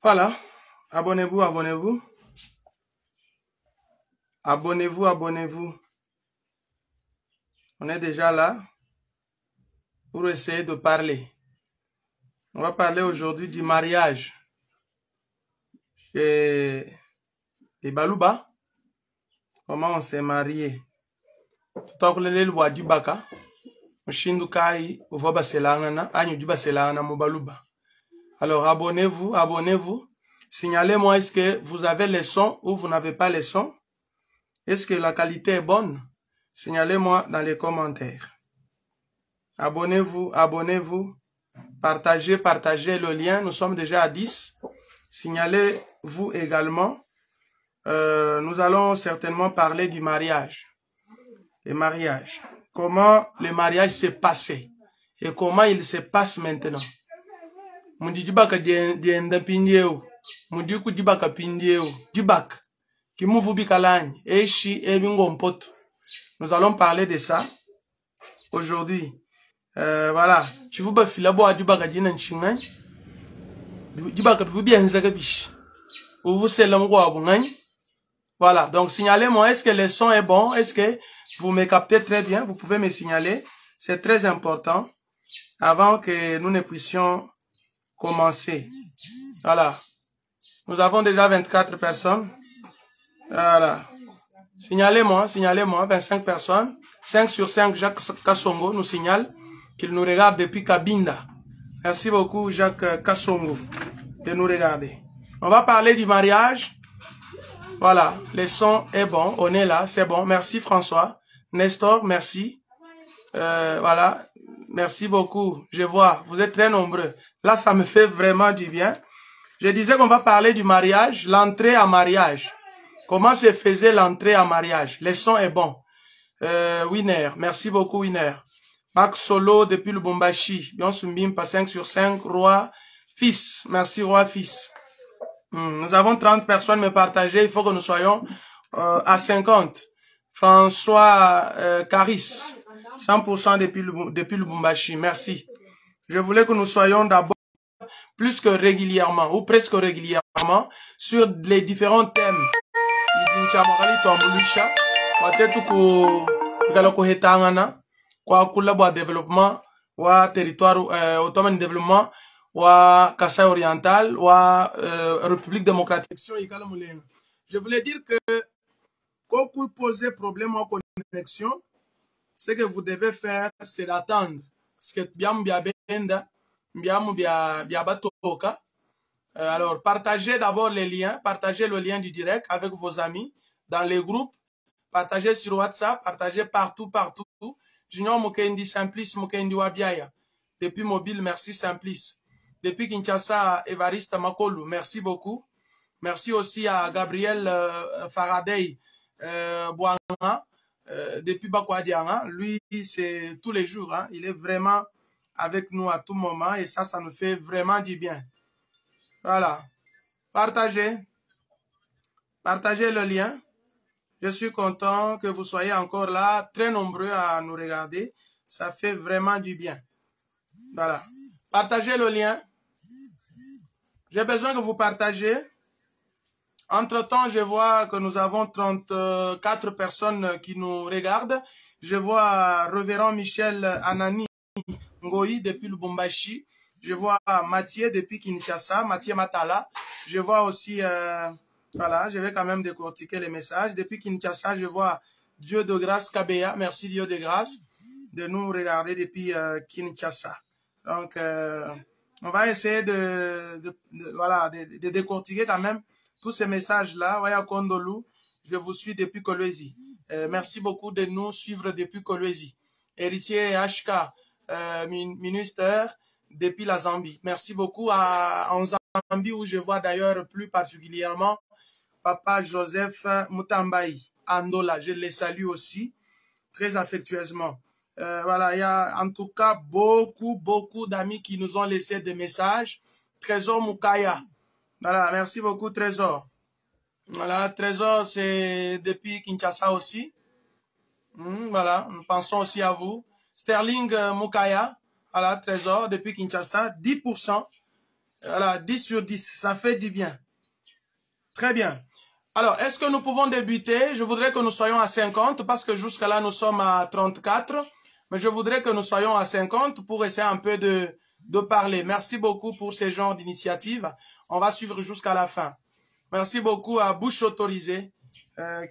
Voilà. Abonnez-vous, abonnez-vous. Abonnez-vous, abonnez-vous. On est déjà là pour essayer de parler. On va parler aujourd'hui du mariage chez les Baluba. Comment on s'est marié. Tutakulele bua dibaka mushindu kayi uvua baselangana anyi udi baselangana mu Baluba. Alors abonnez-vous, abonnez-vous. Signalez-moi, est-ce que vous avez les sons ou vous n'avez pas les sons? Est-ce que la qualité est bonne? Signalez-moi dans les commentaires. Abonnez-vous, abonnez-vous. Partagez, partagez le lien. Nous sommes déjà à 10. Signalez-vous également. Nous allons certainement parler du mariage. Le mariage. Comment le mariage s'est passé et comment il se passe maintenant. Mudi dibaka dienda mpindieu. Mudi ku dibaka mpindieu. Dibaka. Kimuvu bikalanyi. Eshi ebingo mpoto. Nous allons parler de ça aujourd'hui. Voilà. Chivuba filabo dibaka dina nchinganyi. Dibaka bivu bienzaka bishi. Uvu sela mkwabu nganyi. Voilà. Donc signalez-moi, est-ce que le son est bon? Est-ce que vous me captez très bien? Vous pouvez me signaler. C'est très important avant que nous ne puissions commencer. Voilà. Nous avons déjà 24 personnes. Voilà. Signalez-moi, signalez-moi, 25 personnes. 5 sur 5, Jacques Kassongo nous signale qu'il nous regarde depuis Cabinda. Merci beaucoup, Jacques Kassongo, de nous regarder. On va parler du mariage. Voilà, le son est bon, on est là, c'est bon. Merci François. Nestor, merci. Voilà, merci beaucoup. Je vois, vous êtes très nombreux. Là, ça me fait vraiment du bien. Je disais qu'on va parler du mariage, l'entrée en mariage. Comment se faisait l'entrée en mariage? Le son est bon. Winner, merci beaucoup Winner. Max Solo depuis Lubumbashi. Bien Sumbim, pas 5 sur 5. Roi Fils, merci Roi Fils. Nous avons 30 personnes me partager. Il faut que nous soyons à 50. François Caris, 100% depuis Lubumbashi. Merci. Je voulais que nous soyons d'abord plus que régulièrement, ou presque régulièrement, sur les différents thèmes. Kwa kula bwa développement wa territoire autonome développement wa Kasaï oriental wa République démocratique. Je voulais dire que quand vous posez problème en connexion, ce que vous devez faire, c'est d'attendre. Parce que bien bia benda, bien bia bia batoka. Alors, partagez d'abord les liens, partagez le lien du direct avec vos amis dans les groupes, partagez sur WhatsApp, partagez partout, partout. Junior Mukendi Simplice Mukendi Wabiaya. Depuis mobile, merci Simplice. Depuis Kinshasa, Evariste Makolu, merci beaucoup. Merci aussi à Gabriel Faraday Bouanga, depuis Bakwadianga. Lui, c'est tous les jours. Hein. Il est vraiment avec nous à tout moment et ça, ça nous fait vraiment du bien. Voilà. Partagez. Partagez le lien. Je suis content que vous soyez encore là, très nombreux à nous regarder. Ça fait vraiment du bien. Voilà. Partagez le lien. J'ai besoin que vous partagez. Entre-temps, je vois que nous avons 34 personnes qui nous regardent. Je vois Révérend Michel Anani Ngoyi depuis Lubumbashi. Je vois Mathieu depuis Kinshasa, Mathieu Matala. Je vois aussi... voilà, je vais quand même décortiquer les messages. Depuis Kinshasa, je vois Dieu de grâce Kabeya. Merci Dieu de grâce de nous regarder depuis Kinshasa. Donc, on va essayer de décortiquer quand même tous ces messages-là. Waya Kondolou, je vous suis depuis Kolwezi. Merci beaucoup de nous suivre depuis Kolwezi. Héritier HK, ministère depuis la Zambie. Merci beaucoup en Zambie où je vois d'ailleurs plus particulièrement Papa Joseph Mutambayi, Andola, je les salue aussi très affectueusement. Voilà, il y a en tout cas beaucoup, beaucoup d'amis qui nous ont laissé des messages. Trésor Mukaya. Voilà, merci beaucoup Trésor. Voilà, Trésor, c'est depuis Kinshasa aussi. Voilà, nous pensons aussi à vous. Sterling Mukaya, voilà, Trésor, depuis Kinshasa, 10%. Voilà, 10 sur 10, ça fait du bien. Très bien. Alors, est-ce que nous pouvons débuter? Je voudrais que nous soyons à 50 parce que jusqu'à là, nous sommes à 34. Mais je voudrais que nous soyons à 50 pour essayer un peu de parler. Merci beaucoup pour ce genre d'initiative. On va suivre jusqu'à la fin. Merci beaucoup à Bouche Autorisée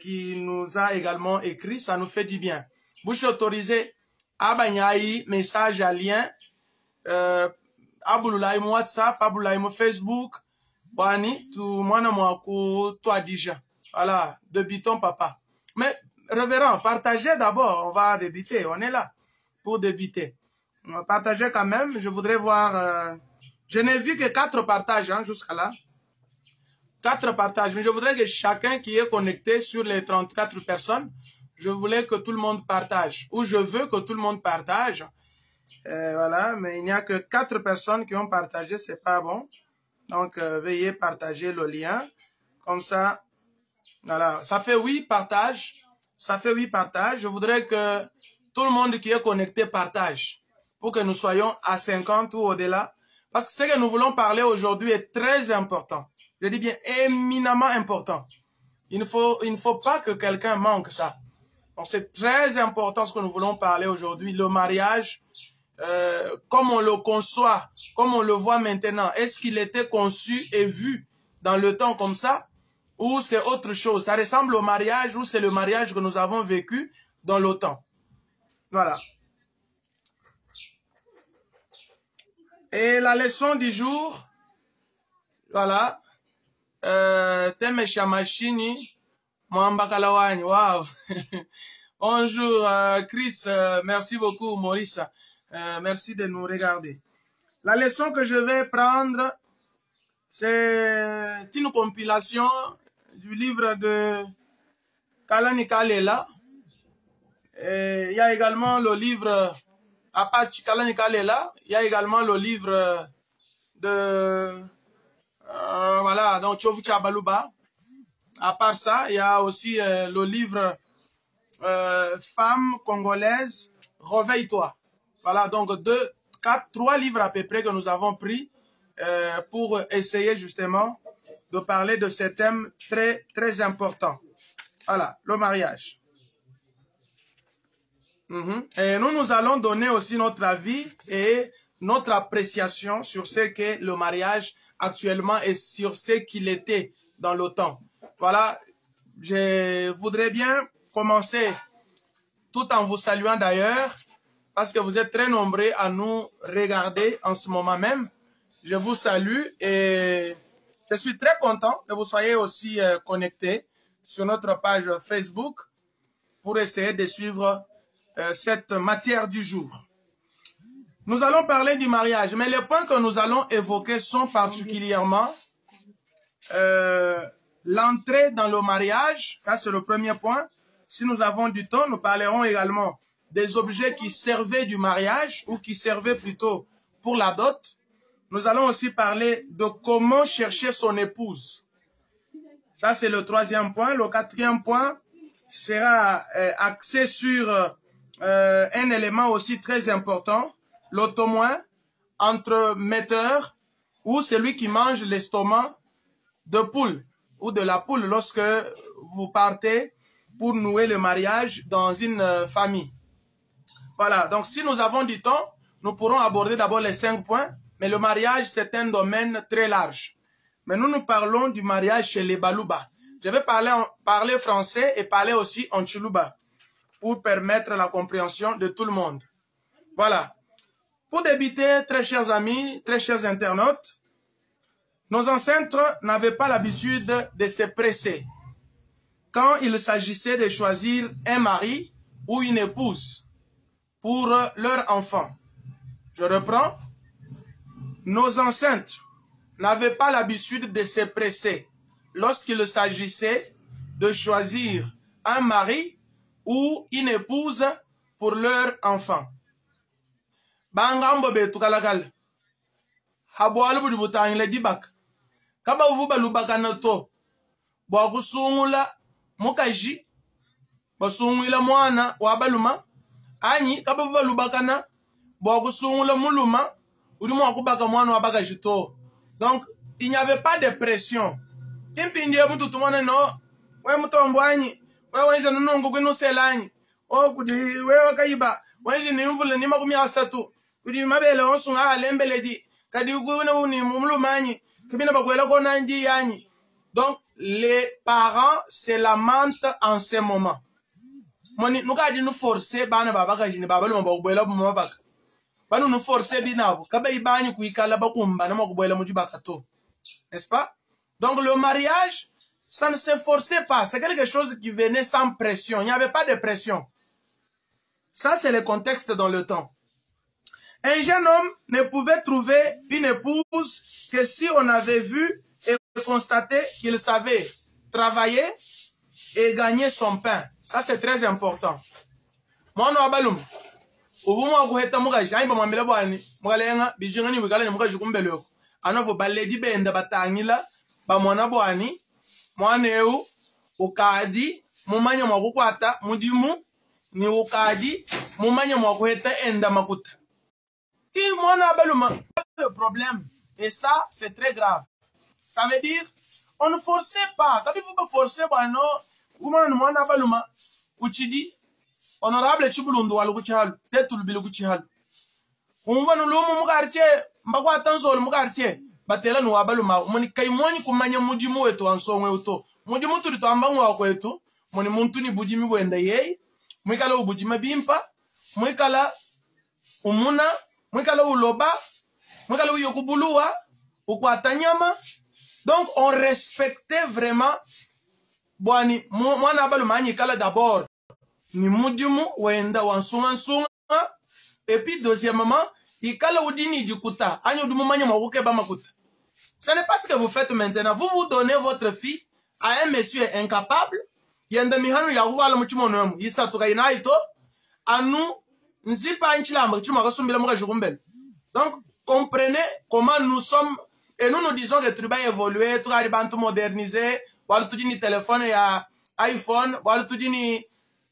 qui nous a également écrit. Ça nous fait du bien. Bouche Autorisée, Abanyaï, message à lien. Abululayi mu WhatsApp, abululayi mu Facebook. Bwani, tu mwana mwaku, toi déjà. Voilà, débutons papa. Mais, révérend, partagez d'abord, on va débuter, on est là pour débuter. On va partager quand même, je voudrais voir... je n'ai vu que 4 partages hein, jusqu'à là. 4 partages, mais je voudrais que chacun qui est connecté sur les 34 personnes, je voulais que tout le monde partage. Ou je veux que tout le monde partage. Voilà, mais il n'y a que 4 personnes qui ont partagé, c'est pas bon. Donc, veuillez partager le lien. Comme ça, voilà. Ça fait 8 partages. Ça fait 8 partages. Je voudrais que tout le monde qui est connecté partage pour que nous soyons à 50 ou au-delà. Parce que ce que nous voulons parler aujourd'hui est très important. Je dis bien éminemment important. Il ne faut pas que quelqu'un manque ça. Donc, c'est très important ce que nous voulons parler aujourd'hui. Le mariage, comme on le conçoit, comme on le voit maintenant, est-ce qu'il était conçu et vu dans le temps comme ça ou c'est autre chose? Ça ressemble au mariage ou c'est le mariage que nous avons vécu dans le temps? Voilà. Et la leçon du jour, voilà. Teme Shamashini, Mwambakalawani, waouh. Bonjour Chris, merci beaucoup Maurice. Merci de nous regarder. La leçon que je vais prendre, c'est une compilation du livre de Kalani Kalela. Et il y a également le livre Apache Kalani Kalela. Il y a également le livre de... voilà, donc Chovucha Baluba. À part ça, il y a aussi le livre Femme congolaise, réveille-toi. Voilà, donc 2, 4, 3 livres à peu près que nous avons pris pour essayer justement de parler de ce thème très, très important. Voilà, le mariage. Et nous, nous allons donner aussi notre avis et notre appréciation sur ce qu'est le mariage actuellement et sur ce qu'il était dans le temps. Voilà, je voudrais bien commencer tout en vous saluant d'ailleurs, parce que vous êtes très nombreux à nous regarder en ce moment même. Je vous salue et je suis très content que vous soyez aussi connectés sur notre page Facebook pour essayer de suivre cette matière du jour. Nous allons parler du mariage, mais les points que nous allons évoquer sont particulièrement l'entrée dans le mariage, ça c'est le premier point. Si nous avons du temps, nous parlerons également des objets qui servaient du mariage ou qui servaient plutôt pour la dot. Nous allons aussi parler de comment chercher son épouse. Ça, c'est le troisième point. Le quatrième point sera axé sur un élément aussi très important, l'automoin entre metteur ou celui qui mange l'estomac de poule ou de la poule lorsque vous partez pour nouer le mariage dans une famille. Voilà, donc si nous avons du temps, nous pourrons aborder d'abord les 5 points, mais le mariage, c'est un domaine très large. Mais nous, nous parlons du mariage chez les Baluba. Je vais parler français et parler aussi en Tshiluba pour permettre la compréhension de tout le monde. Voilà. Pour débuter, très chers amis, très chers internautes, nos ancêtres n'avaient pas l'habitude de se presser quand il s'agissait de choisir un mari ou une épouse pour leur enfant. Je reprends. Nos ancêtres n'avaient pas l'habitude de se presser lorsqu'il s'agissait de choisir un mari ou une épouse pour leur enfant. Bangambo betu kalakala. Habwalu budi butangile dibaka. Kaba uvuba lubakana to. Bwa kusungula mukaji. Basungwila mwana wa baluma. Anyi kaba uvuba lubakana. Bwa kusungula muluma. Uri mwa kubaka mwana wa bakaji to. Donc, il n'y avait pas de pression. Ki mpindieu mututu tumona no, we mutombo wanyi, we wenja nunungu kwinusela anyi, o kudi wewe kayiba, wenji ni mvula ni 30, kudi mabele onso nga alembeledi, kadi kuna ni mulumanyi, kibina bakwela kona ndi yanyi. Donc, les parents se lamentent en ce moment. Moni, nukadi nu forcer bana baba kajini baba luma bakubwela buma baka. Banu nu forcer binabo, kaba ibanyi kuikala bakumbana makubwela mujibaka to. N'est-ce pas? Donc le mariage, ça ne se forçait pas. C'est quelque chose qui venait sans pression. Il n'y avait pas de pression. Ça, c'est le contexte dans le temps. Un jeune homme ne pouvait trouver une épouse que si on avait vu et constaté qu'il savait travailler et gagner son pain. Ça, c'est très important. Mwana wa balume, ubu mwa kuheta mukaji, ayi bamwambila bwani, mukalenga, bijinga ni wikala ni mukaji kumbeleko. Anovo baledi benda batangila, bamwana bwani, mwana eu, ukadi, mumanya mwa kukwata, mudimu, ni ukadi, mumanya mwa kuheta enda makuta. Ki mwana wa balume, le problème. Et ça, c'est très grave. Ça veut dire, on ne forçait pas. Quand vous me forcez, bon, non, vous m'en mwana wa balume, uchidi, honorable Chibulundu walu kuchihalu, tetu lubilu kuchihalu. Umva nulumu mu quartier, mbakwa tanzolo mu quartier, batela nu wabaluma, moni kaimoni kumanya mudimu wetu wansongwe uto. Mudimu tuli twamba ngwa kwetu, moni muntu ni budimi bwenda yei, mwikala ubudima bimpa, mwikala umuna, mwikala uloba, mwikala uyokubuluwa, ukwata nyama. Donc on respectait vraiment bwani mwana abaluma anyikala d'abord ni mudimu wenda wansunga nsunga, et puis deuxièmement ikala udini dikuta anyo dumu manya mwakuke ba makuta. Ce n'est pas ce que vous faites maintenant. Vous vous donnez votre fille à un monsieur incapable. Yenda mihanu ya kuvala muchimono emu. Yisatuka inaito anu nzipa nchilamba chuma kasumbila mukajukumbele. Donc comprenez comment nous sommes et nous nous disons que tu vas évoluer, tu vas tout moderniser, wala tudi ni téléphone ya iPhone, wala tudi ni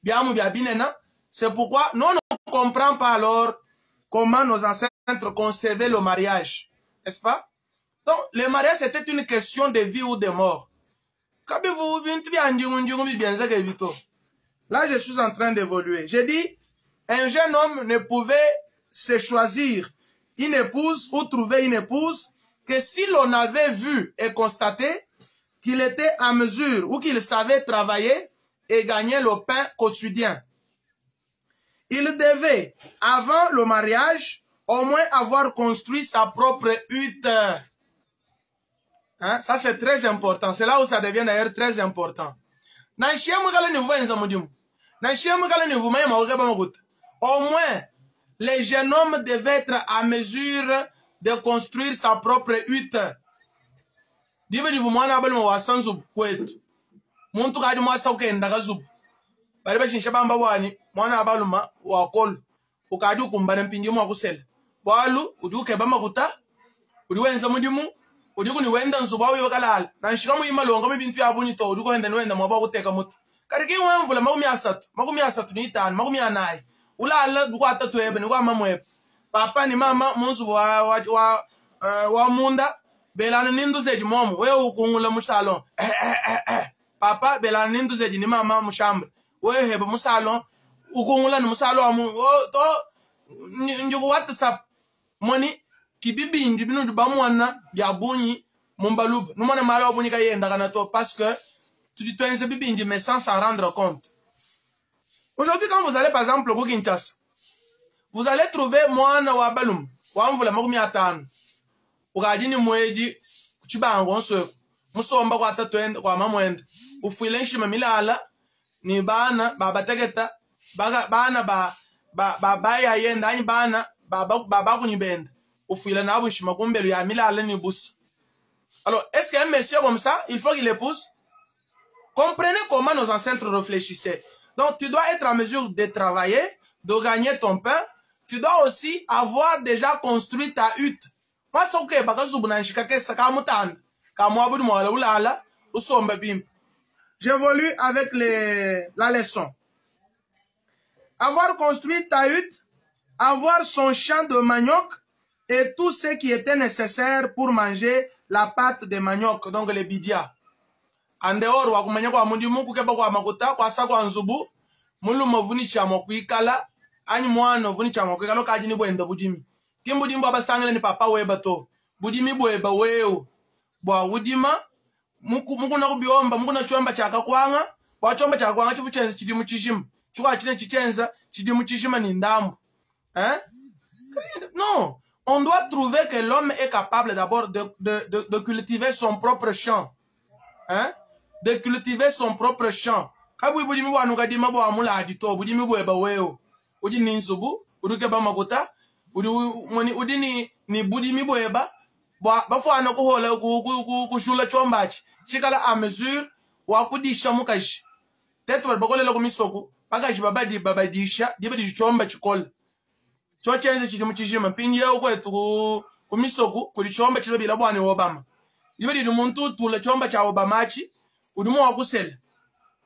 biamu bia binena. C'est pourquoi nous on ne comprend pas alors comment nos ancêtres concevaient le mariage, n'est-ce pas? Donc le mariage c'était une question de vie ou de mort. Là je suis en train d'évoluer. J'ai dit un jeune homme ne pouvait se choisir une épouse ou trouver une épouse que si l'on avait vu et constaté qu'il était en mesure ou qu'il savait travailler et gagner le pain quotidien. Il devait, avant le mariage, au moins avoir construit sa propre hutte. Hein? Ça, c'est très important. C'est là où ça devient d'ailleurs très important. Au moins, les jeunes hommes devaient être à mesure de construire sa propre hutte. Muntu kadi mwasa ukenda kazubu. Bali bashinsha bamba bwani, mwana abaluma wakolu. Ukadi ukumbana mpindi mwa kusela. Bwalu udi ukeba makuta, udi wenza mudimu, udi kuni wenda nzubu awi wakalala. Na nshika muima longa mi bintu ya bunyi to, udi kuhenda ni wenda mwaba kuteka mutu. Kari ki mvula 30, 35, 40. Ulala dukwa tatu ebe ni kwa mamwe. Papa ni mama munzubu wa munda belana nindu zeji momo, wewe ukungula mu salon. Papa belana nindu zeji ni mama mu chambre. Wewe heba mu salon, ukungula ni mu salon mu to njuku WhatsApp. Moni kibibi ndi binu du bamwana bya bunyi mumbaluba. Numona malo abunyi kayenda kana to parce que tu dis twenze bibindi mais sans s'en rendre compte. Aujourd'hui quand vous allez par exemple au Kinshasa, vous allez trouver mwana wa balum, wa mvula 50. Ukadini mwedi kuchibango nso musomba kwa tatu ende kwa mamwende. Ufuile nshima milala ni bana babategeta bana ba ba baya yenda anyi bana baba kunyibenda. Ufuile na nshima kumbelu ya milala ni busa. Alors, est-ce qu'un monsieur comme ça, il faut qu'il épouse? Comprenez comment nos ancêtres réfléchissaient. Donc, tu dois être en mesure de travailler, de gagner ton pain. Tu dois aussi avoir déjà construit ta hutte. Moi, c'est ok, J'évolue avec la leçon. Avoir construit ta hutte, avoir son champ de manioc Et tout ce qui était nécessaire pour manger la pâte de manioc, donc le bidia. En dehors wa kumanya kwa mudimu kukeba kwa makuta kwasa kwa nzubu mulume uvua ne tshia mua kuikala anyi muana uvua ne tshia mua kuikala ukadi ne buenda budimi. Ki mbudimi bua basangile ne papa weba to, budimi bueba wewe bua udima mukuna kubiomba mukuna tshiomba tshia kakuanga bua tshiomba tshia kakuanga tshivua tshienza tshidimu tshijima tshikuabu tshine tshitshienza tshidimu tshijima ne ndambu hein? Non, on doit trouver que l'homme est capable d'abord de cultiver son propre champ. Hein? De cultiver son propre champ. Kabui budimi bua nukadima bua muladi to budimi bueba wewe. Udi ni nzubu, udi ukeba makuta, udi moni udi ni ni budimi bueba bua bafuana kuhola ku ku ku kushula chombachi. Chikala à mesure wa kudisha mukaji. Tetu badi bakolela ku misoku, bakaji babadi babadisha diba didi tshiomba tshikola. Tsho tshienza tshidimu tshijima mpindieu kuetu ku ku misoku kudi tshiomba tshidi babila bua ne Obama. Diba didi muntu utula tshiomba tshia Obama atshi, udi mua kusela.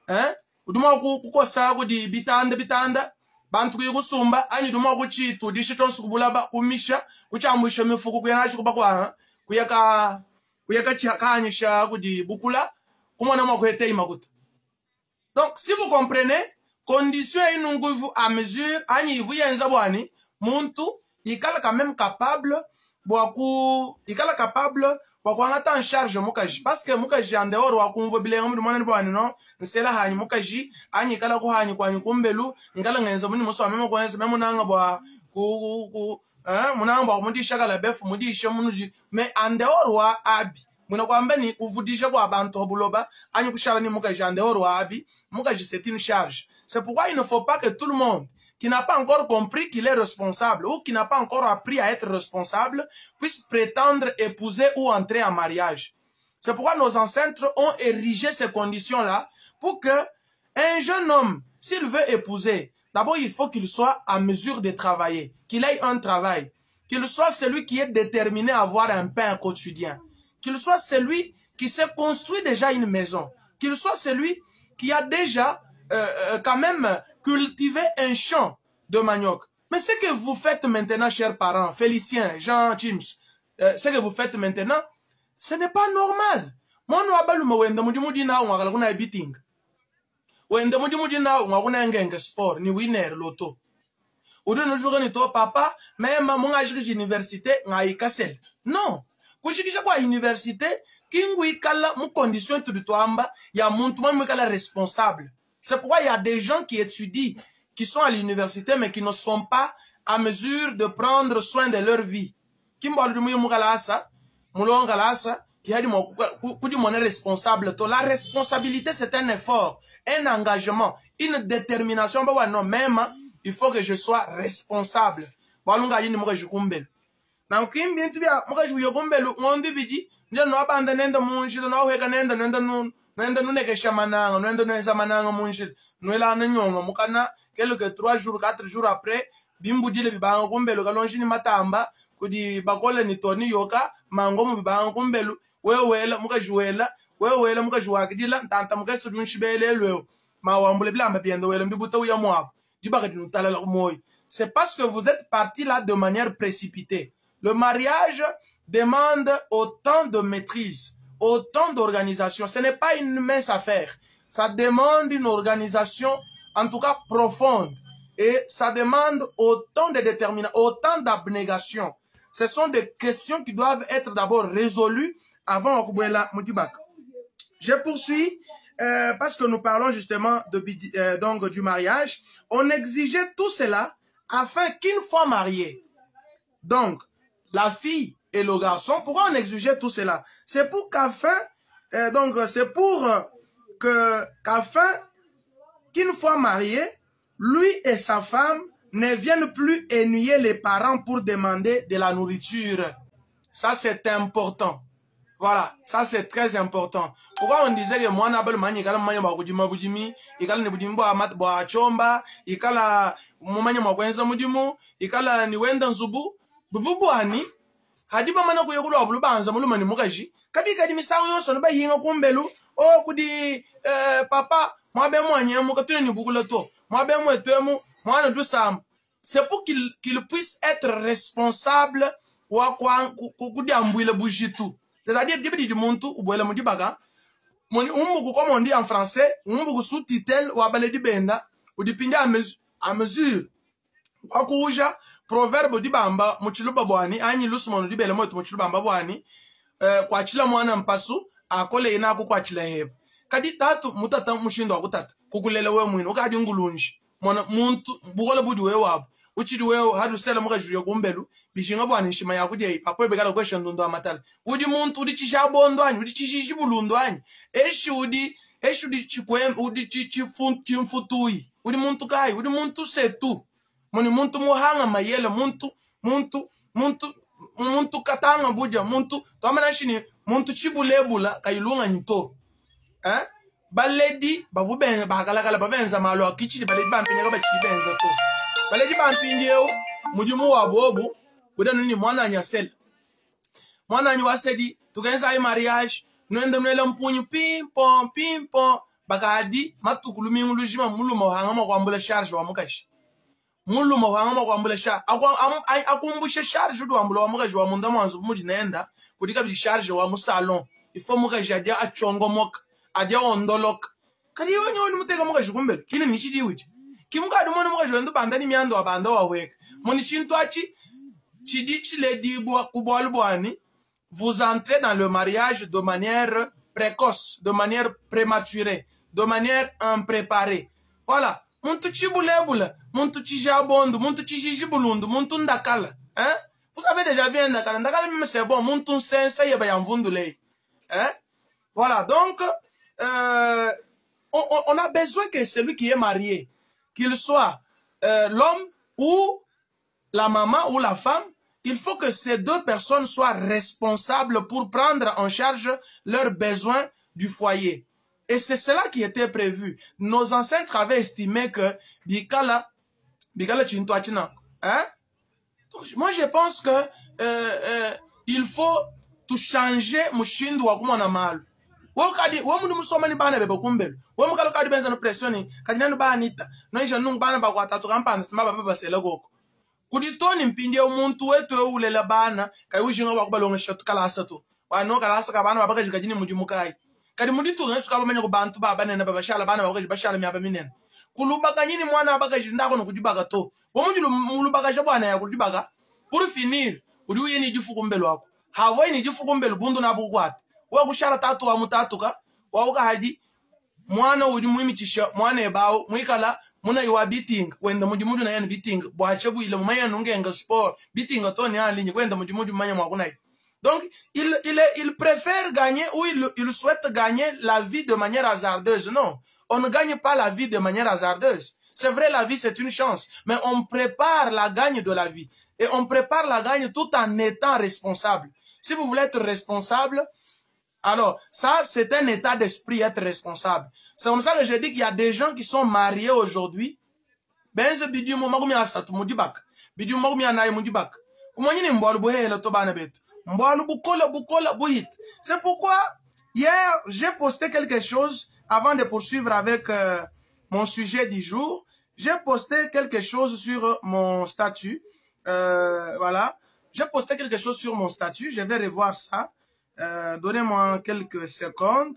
Hein? Udi mua kukosa kudi bitanda bitanda bantu kuyi kusumba anyi udi mua kutshitudisha tshionso ku bulaba kumisha kutshiambuisha mifuku kuya natshi kubakuaha kuya ka kuya katshikanyisha kudi bukula kumona mua kuheteyi makuta. Donc si vous comprenez condition eyi nunku ivu à mesure anyi ivu yenza buani muntu ikala quand même capable bua ku ikala capable bua kuangata en charge mukaji parce que mukaji en dehors wa kumvua bilenga mudi muanani buani no nsela hanyi mukaji anyi ikala kuhanyi kuanyi kumbelu ikala ngenza muni musua meme kuenza meme munanga bua ku, ku, ku hein, munanga bua kumudisha kala befu mudisha munudi mais en dehors wa abi Muena kuamba ne, kuvudija kua bantu ha buloba anyi kushala ne mukaji en dehors wa abi, mukaji c'est une charge. C'est pourquoi il ne faut pas que tout le monde qui n'a pas encore compris qu'il est responsable ou qui n'a pas encore appris à être responsable puisse prétendre épouser ou entrer en mariage. C'est pourquoi nos ancêtres ont érigé ces conditions-là pour que un jeune homme, s'il veut épouser, d'abord il faut qu'il soit à mesure de travailler, qu'il ait un travail, qu'il soit celui qui est déterminé à avoir un pain quotidien, qu'il soit celui qui s'est construit déjà une maison, qu'il soit celui qui a déjà quand même cultivé un champ de manioc. Mais ce que vous faites maintenant, chers parents, Félicien, Jean, James, ce que vous faites maintenant, ce n'est pas normal. Mwana wa balume wenda mudimu dina ungakala kuna biting. Wenda mudimu dina ungakuna kuna ngenge sport ni winner loto. Udi nujuka ni to papa, mema munga jiki université ngaikasel. Non. Kushikisha kwa université kingu ikala mu condition tudi tuamba ya muntu mwa ikala responsable. C'est pourquoi il y a des gens qui étudient, qui sont à l'université mais qui ne sont pas à mesure de prendre soin de leur vie. Kimbo alumu mukalasa, mulonga lasa, qui a dit kudi mon responsable. La responsabilité c'est un effort, un engagement, une détermination. Bah ouais, non, même il faut que je sois responsable. Balunga yini muka jikumbelu. Na ukimbi ntu bya muka juyo kumbelu ngondi bidi ndio no abanda nenda munjila no heka nenda nenda nu nenda nunekesha mananga nenda nwenza mananga munjila nwela na nyonga mukana quelque 3 jours 4 jours après bimbudile bibanga kumbelu kalonji ni matamba kudi bakole ni toni yoka mangomo bibanga kumbelu wewe wela muka juwela wewe wela muka juwakidila ntanta muka sudunshibele lweo mawambule bilamba bienda wela mbibuta uya mwabo dibaka dinutala moyo. C'est parce que vous êtes parti là de manière précipitée. Le mariage demande autant de maîtrise, autant d'organisation. Ce n'est pas une mince affaire. Ça demande une organisation, en tout cas profonde. Et ça demande autant de détermination, autant d'abnégation. Ce sont des questions qui doivent être d'abord résolues avant Okubuela Mutibak. Je poursuis parce que nous parlons justement de, donc, du mariage. On exigeait tout cela afin qu'une fois marié, donc la fille et le garçon, pourquoi on exigeait tout cela? C'est pour qu'afin, donc c'est pour que qu'afin qu'une fois marié, lui et sa femme ne viennent plus ennuyer les parents pour demander de la nourriture. Ça, c'est important. Voilà, ça c'est très important. Pourquoi on disait que mwana balu manyi ikala mumanya mwa kudima budimi, ikala ni budimi bwa mat bwa chomba, ikala mumanya mwa kwenza mudimu, ikala ni wenda nzubu, buvubu ani hadi bamana kuye kulwa bulubanza muluma ni mukaji. Kadi kadi misango yonso no bahinga kumbelu, o kudi papa mwabe mwanye mukatune ni bukula to, mwabe mwetwemu mwana dusam. C'est pour qu'il puisse être responsable Wa kudiambuila bujitu. C'est-à-dire diba didi muntu ubuela mu dibaka, moni umbuku comme on dit en français, umbuku sous tutelle wa baledi benda, udipinda à mesure wa kuuja proverbe udi bamba mu tshiluba buani anyi lusumonu dibele mwetu mu tshiluba amba buani kuatshila mwana mpasu akole ina akukuatshila heba. Kadi tatu mutata mushindu wa kutata kukulela wewe mwini ukadi ngulunji mwana muntu bukole budi wewe wabo uchidi wewe hadu sela mukaji kumbelu bishinga bwana nshima yakudia iyi papo bekala kwesha ndundo amatala udi muntu udi chishabondo anyi udi chishishibulundu anyi eshi udi eshi udi chikwem udi chichifu chimfutui udi muntu kai udi muntu setu muni muntu muhanga mayele muntu muntu muntu muntu katanga buja muntu twamana shini muntu chibulebula kayilunga nyito hein baledi bavu benza bakalakala babenza malo akichidi baledi bampinya bachidi benza to baledi bampindieu mudimu wa bobu kuda nini mwana nyasela mwana wasedi tukenza ai mariage nwende mwele mpunyu pim pom pim pom bakadi matukulu mingu lujima muluma wahanga makwambula charge wa mukashi muluma wahanga makwambula charge akumbushe charge udi wambula wa mukashi wa munda mwanzu mudi nenda kudika bi charge wa mu salon ifo mukashi adia achongomoka adia ondoloka kadi yonye oli muteka mukashi kumbele kini ni chidi wiji kimukadi mwana mukashi wendu banda ni miando wa banda wa weka moni chintu achi chidi chiledibwa kubwalu bwani. Vous entrez dans le mariage de manière précoce, de manière prématurée, de manière impréparée. Voilà. Muntu chibulebula, muntu chijabondo, muntu chijijibulundu, muntu ndakala. Hein? Vous avez déjà vu un ndakala. Ndakala même c'est bon. Muntu nsensa yeba ya mvundule. Hein? Voilà. Donc, on a besoin que celui qui est marié, qu'il soit l'homme ou la maman ou la femme, il faut que ces deux personnes soient responsables pour prendre en charge leurs besoins du foyer. Et c'est cela qui était prévu. Nos ancêtres avaient estimé que bikala bikala chintuachina, hein? Donc, moi je pense que il faut tout changer mushindu wa kumona malu. Wokadi wo mundu musoma ni bana bebe kumbelu. Wo mukalo kadi benza no pressioni, kadi nanu banita. No isha nungu bana bakwatatu kampana simba baba basela goko. Kuditoni mpindi omuntu wetu ulela bana kayujinga wakubalonga shatu kalasa tu. Wano kalasa kabana babakaji kajini mudimu kai. Kadi muditu ngesu kabamanya kubantu baba nene babashala bana babakaji bashala miaba minene. Kulubaka nyini mwana abakaji ndako nokudibaka to. Womundu mulubaka bwana ya kudibaka. Pour finir, udi uye ni difu kumbelu wako. Hawa ni difu kumbelu bundu na bukwata. Wakushala tatu wa mutatuka wauka hadi mwana udi muimitisha mwana ebao mwikala muna iwa beating wenda mudimudu na yani beating bwache bwile mumanya nungenga sport beating toni alinyi wenda mudimudu mumanya mwakunai. Donc il préfère gagner ou il souhaite gagner la vie de manière hasardeuse. Non, on ne gagne pas la vie de manière hasardeuse. C'est vrai, la vie c'est une chance, mais on prépare la gagne de la vie et on prépare la gagne tout en étant responsable. Si vous voulez être responsable, alors ça c'est un état d'esprit, être responsable. C'est comme ça que je dis qu'il y a des gens qui sont mariés aujourd'hui. Benze bidimu makumi asatu mudibaka. Bidimu makumi anayi mudibaka. Kumanyini mbwalu buhela to bana betu. Mbwalu bukola bukola buhit. C'est pourquoi hier j'ai posté quelque chose avant de poursuivre avec mon sujet du jour. J'ai posté quelque chose sur mon statut. Voilà. J'ai posté quelque chose sur mon statut. Je vais revoir ça. Donnez-moi quelques secondes.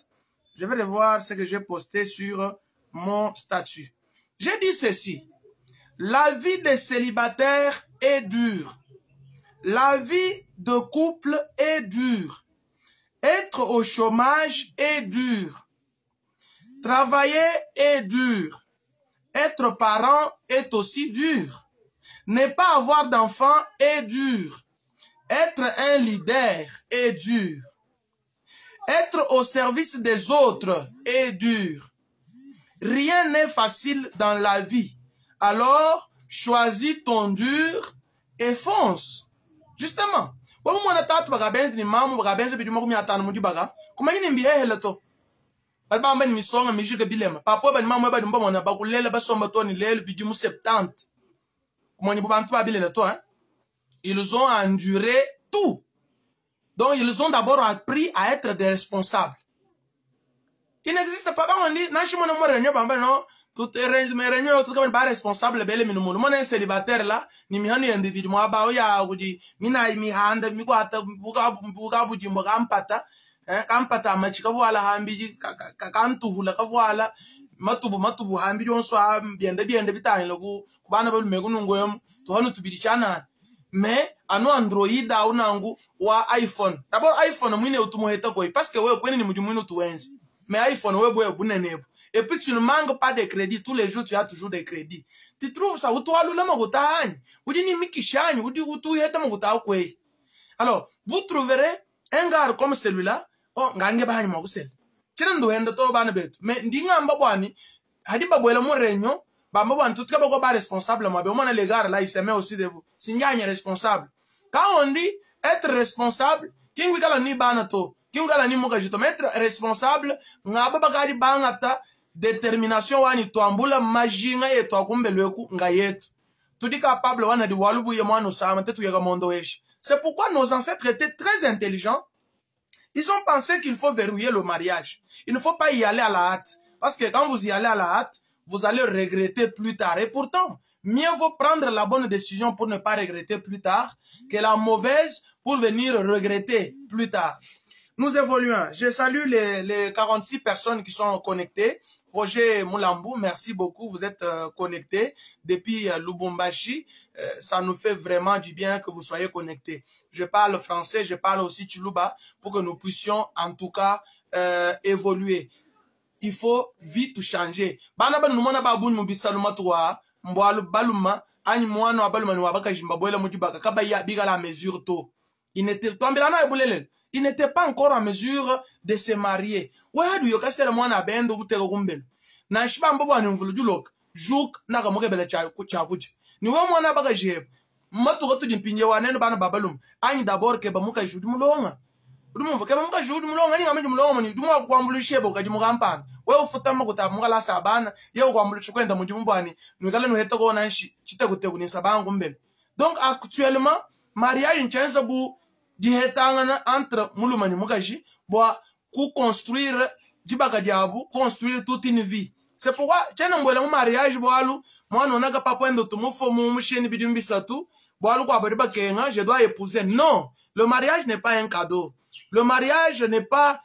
Je vais revoir ce que j'ai posté sur mon statut. J'ai dit ceci. La vie des célibataires est dure. La vie de couple est dure. Être au chômage est dur. Travailler est dur. Être parent est aussi dur. Ne pas avoir d'enfant est dur. Être un leader est dur. Être au service des autres est dur. Rien n'est facile dans la vie. Alors, choisis ton dur et fonce. Justement. Wa mwana tatu bakabenzi ni mamu bakabenzi bidimo kumi atano mudi baka. Kumanyini mbihehe leto. Bali bamba ni misonga mijike bilema. Papo bani mamu bani mbona mwana bakulela basomba toni lelo bidimu 70. Kumanyi bantu babile leto, hein? Ils ont enduré tout. Donc, ils ont d'abord appris à être des responsables. Il n'existe pas. Quand on dit, non, Réunion tuka ba responsable bele minu mulu mona célibataire la ni mihanu yende bidi mwaba ya kudi mina mihanda mikwata buka buka budimbo kampata kampata amachi kavuala hambiji kantuhula kavuala matubu matubu hambiji onso biende biende bitahila ku kubana balume kunungoyom tuhanu tubidi chana mais anu Android au nangu wa iPhone. D'abord iPhone mwine utumuheta koi parce que wewe kweni ni mudimu mwine utuwenzi. Mais iPhone wewe bwe bunene. Et puis tu ne manques pas de crédit. Tous les jours tu as toujours des crédits. Tu trouves ça utualula makuta anyi. Udi ni mikishanyi, udi utuheta makuta kwe. Alors, vous trouverez un gars comme celui-là, oh ngange bahanyi makusela. Chile nduhenda to bana betu. Mais ndinga amba bwani hadi babwela mu réunion, bamba bwani tutika bako ba responsable mwa be mona les gars là il se met aussi de vous. Sinjanye responsable. Quand on dit être responsable, kingwi kala ni bana to, kingwi kala ni muka jito, mais être responsable, ngaba bakadi bangata détermination wani twambula majinga yetu akumbelweku nga yetu. Tudi capable wana di walubu ye mwana usama tetu yega mondo weshi. C'est pourquoi nos ancêtres étaient très intelligents. Ils ont pensé qu'il faut verrouiller le mariage. Il ne faut pas y aller à la hâte. Parce que quand vous y allez à la hâte, vous allez regretter plus tard. Et pourtant, mieux vaut prendre la bonne décision pour ne pas regretter plus tard que la mauvaise pour venir regretter plus tard. Nous évoluons. Je salue les 46 personnes qui sont connectées. Roger Moulambou, merci beaucoup. Vous êtes connectés depuis Lubumbashi. Ça nous fait vraiment du bien que vous soyez connectés. Je parle français, je parle aussi Tshiluba pour que nous puissions en tout cas évoluer. Il faut vite changer. Bana bana numona babuni mubisa lumatua mbwalu baluma anyi mwana wa baluma ni wabaka jimba boela mujibaka kabaya biga la mesure to. Il n'était tombelana ebulele. Il n'était pas encore en mesure de se marier. Wehadu yokasela mwana abendo kuteka kumbelo. Na shiba mbobo ani mvulu julok. Juk naka mokebele cha kuja. Ni we mwana baka jeb. Matu gotu dimpinje wa neno bana babalum. Anyi d'abord ke bamuka judi mulonga. Udumu ke bamuka judi mulonga ni ngamidi mulonga ni dumu akuambulishe bo kadi mukampana. We ufuta makuta mukala sabana ye ukuambulishe kwenda mudimu bwani. Nwikale nuheta kona nshi chite kute ni sabangu mbele. Donc actuellement mariage nchenza bu dihetangana entre muluma ni mukaji bwa ku construire dibaka diabu construire toute une vie. C'est pourquoi tchena mbwela mu mariage bwalu mwana onaka papa endo tumufo mu musheni bidimu bisatu bwalu kwa bari bakenga je dois épouser. Non, le mariage n'est pas un cadeau. Le mariage n'est pas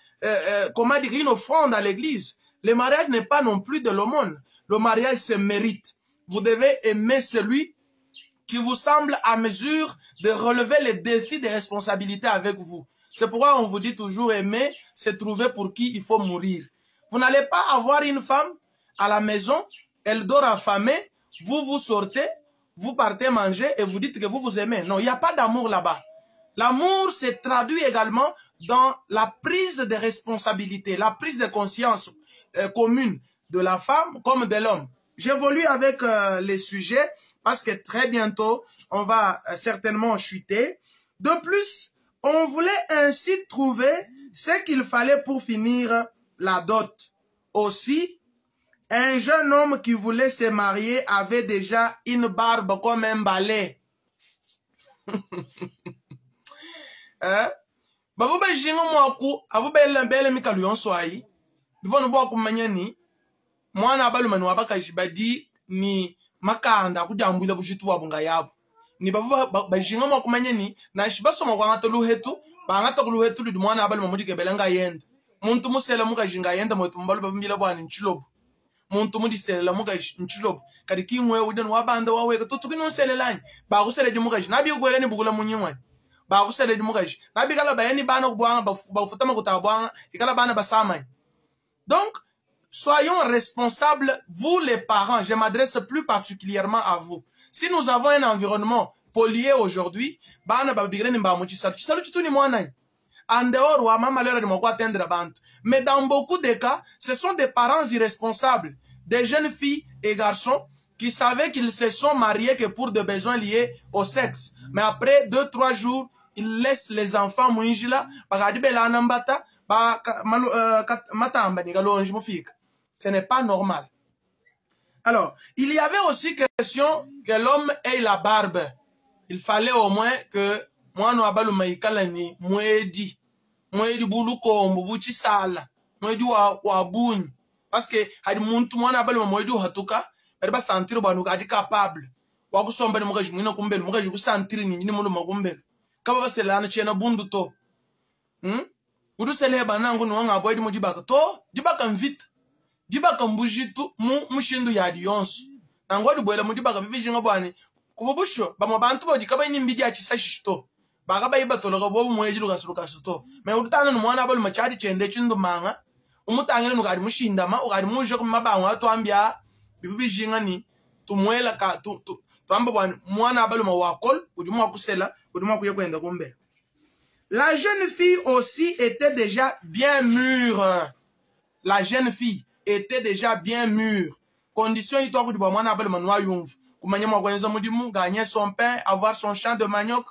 comment dire une offrande à l'église. Le mariage n'est pas non plus de l'aumône. Le mariage se mérite. Vous devez aimer celui qui vous semble à mesure de relever les défis des responsabilités avec vous. C'est pourquoi on vous dit toujours aimer, c'est trouver pour qui il faut mourir. Vous n'allez pas avoir une femme à la maison, elle dort affamée, vous vous sortez, vous partez manger et vous dites que vous vous aimez. Non, il n'y a pas d'amour là-bas. L'amour se traduit également dans la prise de responsabilité, la prise de conscience commune de la femme comme de l'homme. J'évolue avec les sujets parce que très bientôt, on va certainement chuter. De plus, on voulait ainsi trouver ce qu'il fallait pour finir la dot. Aussi, un jeune homme qui voulait se marier avait déjà une barbe comme un balai. Hein? Bavu bejinga mwaku, avu bele bele mikalu yonso ayi. Bivono bwa kumanya ni mwana abaluma ni wabaka jibadi ni makanda kujambwila bushitu bwa bunga yabo. Ni bavu bajinga mwa kumanya ni na shibasoma kwa ngata luhetu, ba ngata luhetu ludi mwana abaluma mudi kebelanga yenda. Muntu musela muka jinga yenda mwetu mbalu babumbila bwa ni nchilobo. Muntu mudi selela muka nchilobo. Kadi kingwe udeni wabanda waweka tutu kino selelani. Ba kusele di muka nabi ugwele ni bugula munyingwe. Ba kusele di muka nabi kala bayeni bana kubwanga bafuta makuta bwanga ikala bana basamani. Donc soyons responsables, vous les parents, je m'adresse plus particulièrement à vous. Si nous avons un environnement pollué aujourd'hui, bana babigre ni mba muchi salu. Salu chitu ni mwana. En dehors, wa mama lera ni mwa atteindre bantu. Mais dans beaucoup de cas, ce sont des parents irresponsables, des jeunes filles et garçons qui savaient qu'ils se sont mariés que pour des besoins liés au sexe. Mais après 2-3 jours, ils laissent les enfants muinjila, bakadibela anambata, ba malu, matamba ni galonji mufika. Ce n'est pas normal. Alors, il y avait aussi question que l'homme ait la barbe. Il fallait au moins que mwana wa balume ikala ni mwedi. Mwedi bulukombo, buchisala. Mwedi wa bunyi. Parce que hadi muntu mwana balume moidi uhatuka badi basantire bwa nukadi capable wa kusomba ni mukaji mwina kumbelu mukaji kusantire ni ni muluma kumbelu kaba baselana chena bundu to. Udusele banangu ni wanga boidi mudibaka to dibaka mvita dibaka mbujitu mu mushindu ya dionso nango dibwela mudibaka bibijinga bwani kububusho bamwe bantu bodi kaba ni mbidi achisashi to bakaba ibatoloka bo mweji lukasulukasu to me udutana ni mwana balume chadi chende chindumanga umutangile nukadi mushindama ukadi muje ku mabango atwambia bibijinga ni tumwela ka tu, tu, twamba bwani mwana balume wakol udi mwakusela udi mwakuye kwenda kumbele. La jeune fille aussi était déjà bien mûre. La jeune fille était déjà bien mûre. Condition itwa kuti mwana balume nwa yumvu. Kumanya mwa mudimu, gagner son pain, avoir son champ de manioc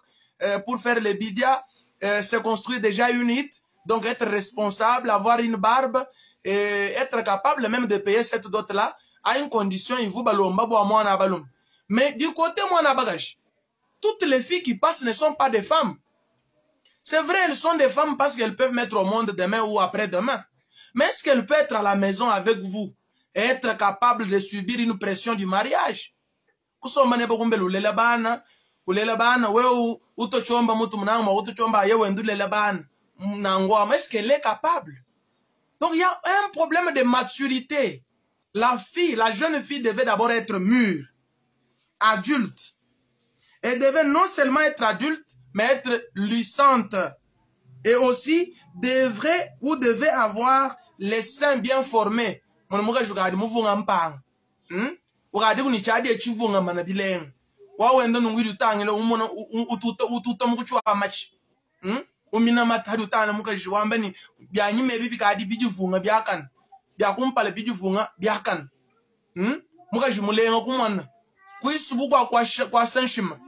pour faire les bidia, se construire déjà une hutte, donc être responsable, avoir une barbe, et être capable même de payer cette dot-là, à une condition, il vous balomba bo mwana balum. Mais du côté mwana bagage, toutes les filles qui passent ne sont pas des femmes. C'est vrai, elles sont des femmes parce qu'elles peuvent mettre au monde demain ou après-demain. Mais est-ce qu'elle peut être à la maison avec vous et être capable de subir une pression du mariage? Kusomba nebo kumbelu ulela bana, ulela bana, wewe utochomba mutu mnango, utochomba yewe ndulela bana. Mnango, est-ce qu'elle est capable? Donc il y a un problème de maturité. La fille, la jeune fille devait d'abord être mûre, adulte. Elle devait non seulement être adulte, mais être luisante. Et aussi, devrait ou devait avoir les seins bien formés. Mon muka jugadi muvunga mpanga. Ugadi kuni chadi echivunga mana bilenga. Wawenda nungwiri utangile umona ututa ututa mukuchwa machi. Umina matari utana muka jiwamba ni byanyime bibi kadi bijivunga byakana. Byakumpala bijivunga byakana. Muka jimulenga kumwana. Kuisubu kwa kwa sanshima.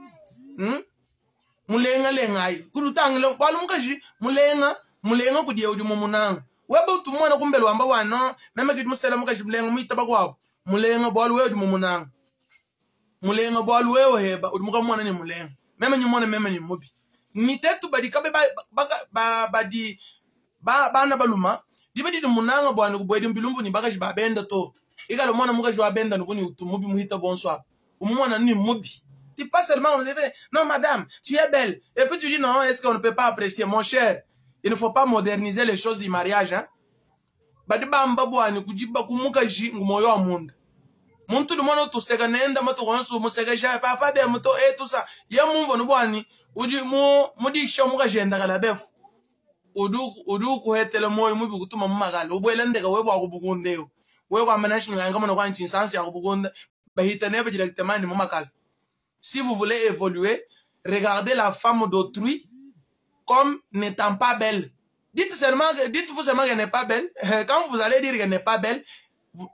Mulenga lenga ayi. Kulutangile kwalu mukaji mulenga mulenga kudiye udi mumunanga. Webe utumwana kumbelu wamba wana meme kidi musela mukaji mulenga muitaba kwabo. Mulenga bwalu wewe udi mumunanga. Mulenga bwalu wewe heba udi mukamwana ni mulenga. Meme nyumona meme ni mubi. Nitetu badi kabe ba ba badi ba bana baluma dibedi di munanga bwana kubwedi mbilumbu ni bakaji babenda to. Ikalo mwana mukaji wabenda nukuni utumubi muhita bonsoir. Umwana ni mubi. Tu pas seulement, on dit, non madame, tu es belle. Et puis tu dis non, est-ce qu'on ne peut pas apprécier? Mon cher, il ne faut pas moderniser les choses du mariage. Hein? Badi bamba bwani kujiba kumukaji ngumoyo wa munda. Muntu lumono tuseka nenda matu konsu museka ja papa de muto et tout ça. Ya mumvo nubwani udi mu mudisha mukaji endakala befu. Udu udu kuhetele moyo mubi kutuma mumagala. Ubwele ndeka webo akubugundeo. Wewe kwa manashi nganga mwana kwa nchinsansi ya kubugunda. Bahita nebe directement ni mumakala. Si vous voulez évoluer, regardez la femme d'autrui comme n'étant pas belle. Dites seulement, dites-vous seulement qu'elle n'est pas belle. Quand vous allez dire qu'elle n'est pas belle,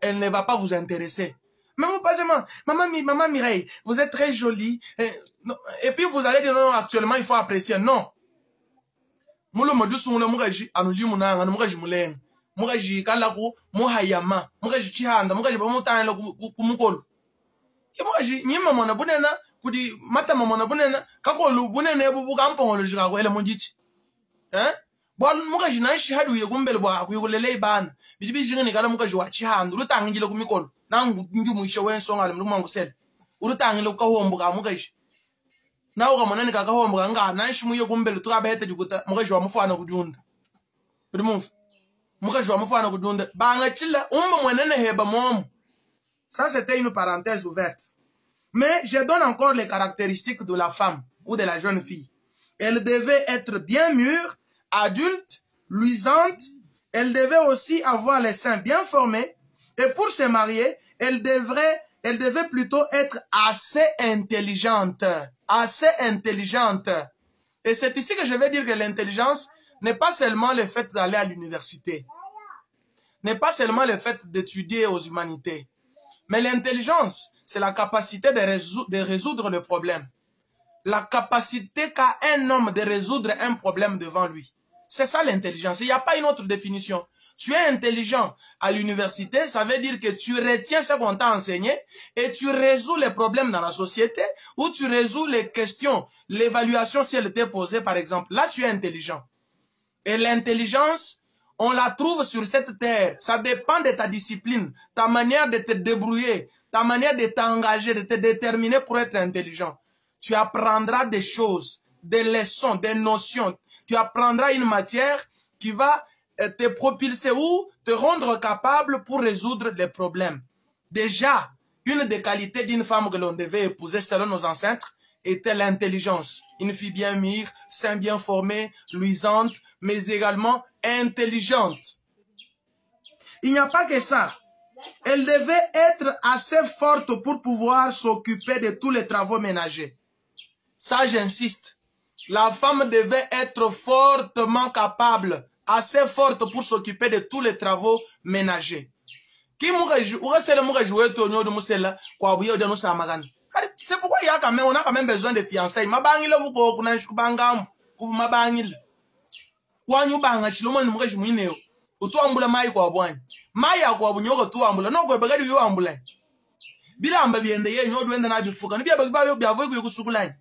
elle ne va pas vous intéresser. Mais vous passez, maman, maman Mireille, vous êtes très jolie. Et puis vous allez dire non, actuellement il faut apprécier. Non. Mulo modusu mulo mukaji anuji munanga mukaji mulenga mukaji kalaku muhayama mukaji chihanda mukaji bamutana kumukolo. Mukaji nyima mona bunena kudi matama mona bunena kakolu bunene bubu kampongolo jikakwele munjichi. Eh? Bwa mukaji nanshi hadu ye kumbele bwa kuyikulele ibana. Bidi bijinga kala mukaji wa chihanda ulutangile kumikolo. Nangu ngimuishe wensonga le mlumangu sele. Ulutangile kukahombo ka mukaji. Nawo kamona ni kakahombo nga nanshi muye kumbele tukabete dikuta mukaji wa mufana kudunda. Uri mumfu. Mukaji wa mufana kudunda. Banga chila umba mwenene heba momo. Ça, c'était une parenthèse ouverte. Mais je donne encore les caractéristiques de la femme ou de la jeune fille. Elle devait être bien mûre, adulte, luisante. Elle devait aussi avoir les seins bien formés. Et pour se marier, elle devait plutôt être assez intelligente. Assez intelligente. Et c'est ici que je vais dire que l'intelligence n'est pas seulement le fait d'aller à l'université. N'est pas seulement le fait d'étudier aux humanités. Mais l'intelligence, c'est la capacité de résoudre le problème. La capacité qu'a un homme de résoudre un problème devant lui. C'est ça l'intelligence. Il n'y a pas une autre définition. Tu es intelligent à l'université, ça veut dire que tu retiens ce qu'on t'a enseigné et tu résous les problèmes dans la société ou tu résous les questions, l'évaluation si elle t'est posée par exemple. Là, tu es intelligent. Et l'intelligence, On la trouve sur cette terre. Ça dépend de ta discipline, ta manière de te débrouiller, ta manière de t'engager, de te déterminer pour être intelligent. Tu apprendras des choses, des leçons, des notions. Tu apprendras une matière qui va euh, te propulser ou te rendre capable pour résoudre les problèmes. Déjà, une des qualités d'une femme que l'on devait épouser selon nos ancêtres était l'intelligence. Une fille bien mûre, sain bien formée, luisante, mais également intelligente. Il n'y a pas que ça. Elle devait être assez forte pour pouvoir s'occuper de tous les travaux ménagers. Ça, j'insiste. La femme devait être fortement capable, assez forte pour s'occuper de tous les travaux ménagers. Ki mukaji ukasele mukaji wetu onyodu musela kwa buye uja nusamagana. C'est pourquoi il y a quand même, on a quand même besoin de fiançailles. Mabangile vuko kuna kubangam, kuvu mabangile. Wanyu banga chilomo ni mukaji mwineo. Utuambula mai kwa bwanyi. Mai ya kwa bunyoka tuambula. No kwa bagadi yo ambula. Bilamba biende ye nyodu enda na bifuka. Ni bia bagba bia voy kusukulani.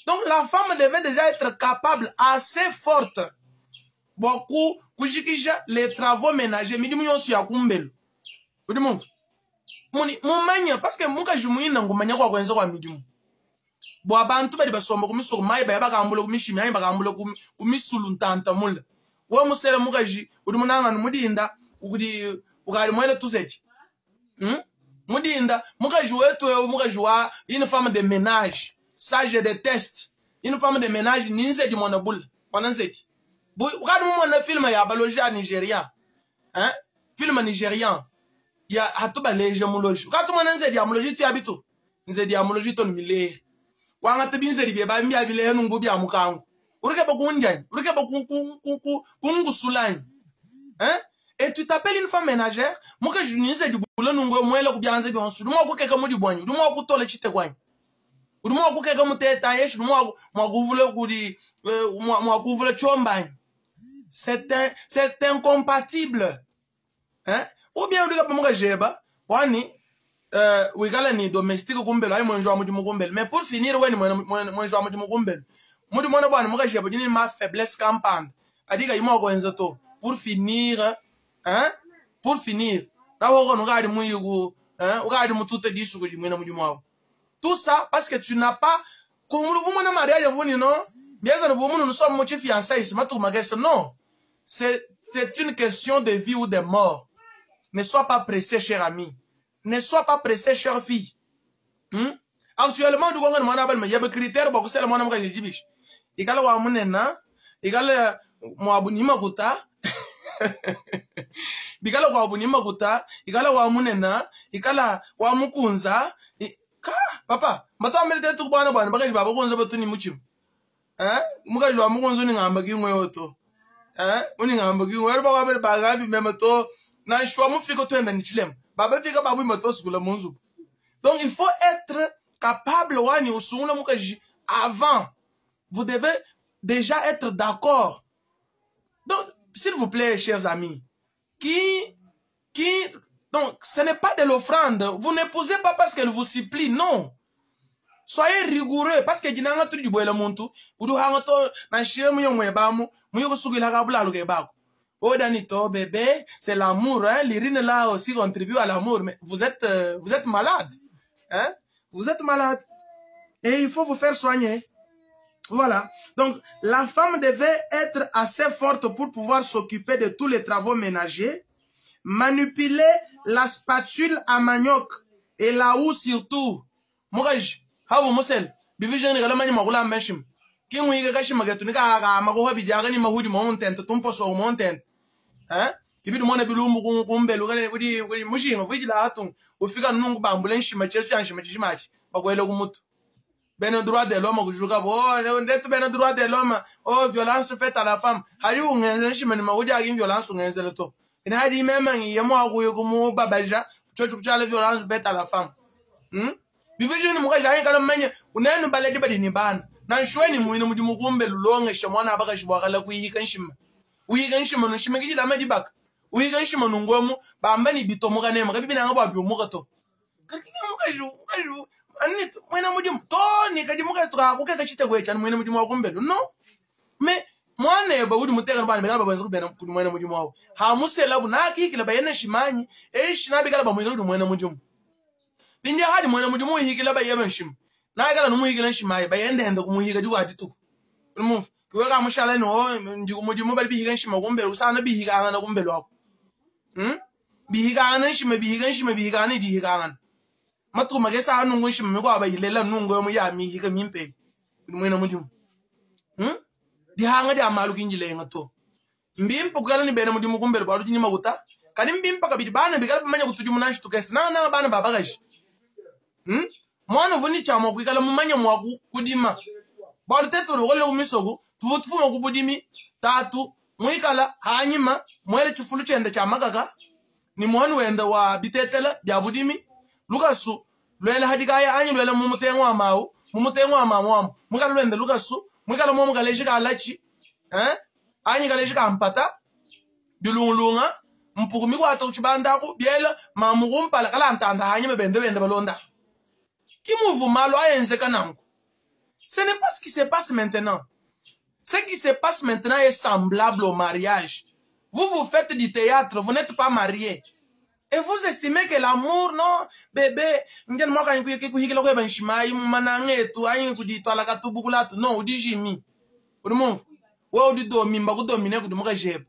Donc la femme devait déjà être capable, assez forte, bua kujikija les travaux ménagers, midimu yonso ya kumbelu. Udi mumva? Muni mumanya parce que mukaji muina ngumanya kwa kwenza kwa midimu. Bua bantu badi basomba ku misoko mai baya bakambula ku mishimi anyi bakambula ku misulu ntanta mula. We musele mukaji udi munangana mudinda udi ukali mwele tuzeji. Hmm? Mudinda mukaji wetu eu mukaji wa une femme de ménage. Ça je déteste. Une femme de ménage ni nzedi mona bula. Mona nzedi. Bu ukadi mumona film ya baloji ya Nigeria. Hein? Film nigerian. Ya hatuba leje muloji. Ukadi mona nzedi ya muloji tu ya bitu. Nzedi ya muloji to mile. Wangata binzedi bye ba mbya bile nungu bya mukangu. Urike bokunjani. Urike bokungusulani. Hein? Et tu t'appelles une femme ménagère, moi que je nise du boulot nungu mwele kubyanze byansu. Dumwa kukeka mudi bwanyu, dumwa kutola chite kwanyu. Dumwa kukeka muteta yesu, dumwa mwakuvule kudi mwakuvule chomba. C'est incompatible. Hein? Ou bien udika pamoka jeba, wani wikala ni domestique kumbelo, ayi mwenjo wa mudi mukumbelo. Mais pour finir weni mwenjo wa mudi mukumbelo. Mudi mwana bwana muka jeba jini ma faiblesse campante. Adika yimo kwenza to pour finir, hein? Pour finir. Na woko nukali muyiku, hein? Ukali mutute disu kujimwena mudi mwao. Tout ça parce que tu n'as pas comme vous mon mariage vous non? Bien sûr vous nous sommes moitié fiançailles, c'est ma tour non. C'est une question de vie ou de mort. Ne sois pas pressé, cher ami. Ne sois pas pressé, chère fille. Hmm? Actuellement, nous avons un critère pour que c'est le monde qui dit. Ikala wa munena, ikala mwabuni makuta. Bikala wa abuni makuta, ikala wa munena, ikala wa mukunza. Ka papa, mato amele tetu bwana bwana bakaji baba kunza batuni muchim. Hein? Mukaji wa mukunza ni ngamba ki ngwe oto. Hein? Uni ngamba ki ngwe baba baba bagabi meme to na shwa mufiko twenda ni chilem. Baba fika babu mato sukula munzu. Donc il faut être capable wani usungula mukaji avant. Vous devez déjà être d'accord. Donc s'il vous plaît chers amis, qui donc ce n'est pas de l'offrande, vous n'épousez pas parce qu'elle vous supplie, non. Soyez rigoureux parce que dinanga tu du boele muntu, udu hangato na shemu yongwe bamu, muyo kusugila kabula luke bako. Oh Danito bébé, c'est l'amour hein, l'urine là aussi contribue à l'amour, mais vous êtes malade. Hein? Vous êtes malade. Et il faut vous faire soigner. Voilà. Donc la femme devait être assez forte pour pouvoir s'occuper de tous les travaux ménagers, manipuler la spatule à manioc et la houe surtout. Mokaj, hawo mosel, bivision ni galama ni magula meshim. Kingu yiga kashi magetu ni ka magoha bijaga ni mahudi mountain tumpo so mountain. Hein? Kibidu mwana bilumbu kumbelu kale kudi mushinga vijila atung ufika nungu bambule nshima chesu ya nshima chimachi bakwele kumutu. Bene droit de l'homme kujuka bo ndetu bene droit de l'homme oh violence faite à la femme. Hali ungenze nshima ni mahudi agi violence ungenze leto. Ina hadi mema ngiye mwa kuyo kumu babaja chocho kuchala violence faite à la femme. Bivision ni mukaji ayi kala menye unenu baledi badi ni bana. Na nshweni muine mudi mukumbe lulonge shamwana abaka shibwakala kuyika nshima. Uyika nshima nshima kiji la majibaka. Uyika nshima nungwemu bamba ni bitomuka nema kabibi na ngabo abiumuka to. Kakika mukaji mukaji ani mwena mudi to ni kadi mukaji tukakukeka chite kwecha mwene mudi mwakumbe no. Mais mwana Muanebe udi mutekane bana bikala babuenza kudi bena kudi muena mudimu awu. Hamuselabu nakikila bayene nshimanyi eishi nabikala bamuikila kudi muena mudimu. Mpindieu hadi muena mudimu uhikila bayebe nshima, nakala numuhikila nshimayi bayende ende kumuhika dikua dituku. Udi mumvue? Kiwe kamushala ne o ndi ku mudimu badi bihika nshima kumbelu usangana bihikangana kumbelu aku. Hmm? Bihikangana nshima bihika nshima bihikangana idi ihikangana. Matuku makese aa nunku nshima mikuabo bayilela nunku emu ya mihika mimpe kudi muena mudimu. Hmm? Dihanga dia malu ki ndilenga to. Mbimpe kuikala ne bena mudimu kumbelu bualu tudi ne makuta, kadi mbimpe kabidi bana bikale bamanye kutudimu nansha tukese, nangananga bana ba bakaji. Hmm? Muana uvua ne tshia mua kuikala mumanye mua kudima, bualu tetu badi bakolele ku misoko tuvua tufuma ku budimi, tatu muikala anyima muele tshifulu tshiende tshia makaka ne muanu wende wa bitetela bia budimi, lukasu luela ha dikaya anyi luela mu mutengu wa mawu, mu mutengu wa mamu amu muikale luende lukasu, muikale muomu kaleji ka latshi eh, anyi kaleji ka mpata, bilungulunga, mpuku mikuata ku tshibanda aku, biela mamu kumpala kalantanda hanyima bende benda balonda. Ki muvu malu aenzeka nanku. Ce n'est pas ce qui se passe maintenant. Ce qui se passe maintenant est semblable au mariage. Vous vous faites du théâtre, vous n'êtes pas marié. Et vous estimez que l'amour, non, bébé, ngeni mwaka kuhikila kweba nshimayi mumananga etu anyi kuditwala katubukulatu. Non, udi jimi. Udi mumvu. Wewe udi domimba kudomine kudi mukajebe.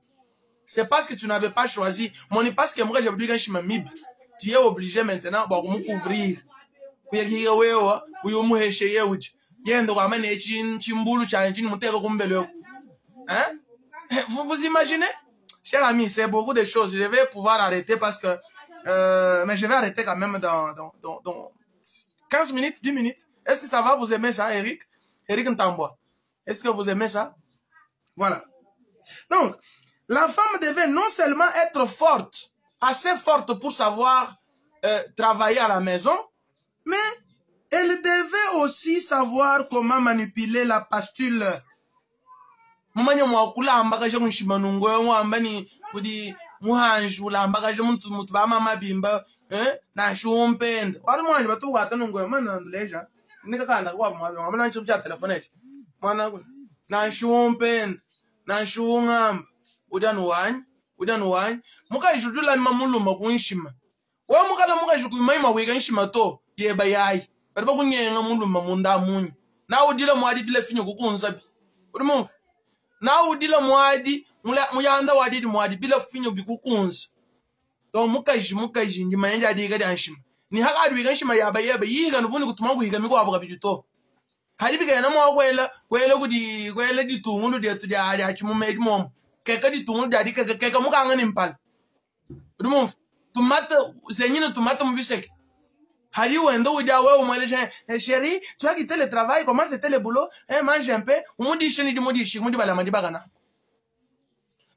C'est parce que tu n'avais pas choisi. Moni parce que mukajebe udi nshima mibi. Tu es obligé maintenant bwa kumucouvrir. Kuyekika wewe uyu muheshe yeuji. Yende kwama ne chimbulu chanyi chini muteka kumbele. Hein? Vous vous imaginez? Cher ami, c'est beaucoup de choses. Je vais pouvoir arrêter parce que... mais je vais arrêter quand même dans 15 minutes, 10 minutes. Est-ce que ça va? Vous aimez ça, Eric? Eric Ntambwa. Est-ce que vous aimez ça? Voilà. Donc, la femme devait non seulement être forte, assez forte pour savoir travailler à la maison, mais elle devait aussi savoir comment manipuler la pastule. Mumanye mwa kulamba kaje kunshima nungo mwamba ni kudi muhanji ulamba kaje muntu mutu ba mama bimba eh na shumpenda wali muhanji batu kwata nungo mana nduleja nika kanda kwa mwa mwa na cha telefone mwana na shumpenda na shungamba uja nuwanyi uja nuwanyi mukajudula mamuluma kunshima wa mukala mukajukuma wika nshima to yeba yayi bali bakunyenga muluma munda munyi na udila mwadi bila finyo kukunza bi uri mumvu na udila mwadi muyanda wadidi mwadi bila finyo bikukunza donc mukaji mukaji ndi mayanja adiga dia nshima ni haka adwiga nshima yaba yeba yiga nubuni kutuma kuhiga mikwabo kabidi to hadi bigana mwa kwela kwela kudi kwela ditungulu dietu dia dia chimumedi mom keka ditungulu dia dikeka keka mukanga ni mpala uri mumvu tumata zenyine tumata mubiseke Hari wendo udia wewe mwele chérie, tu as quitté le travail, comment c'était le boulot? Eh, mange un peu. Umudi shini di mudi shi, mudi bala madi bagana.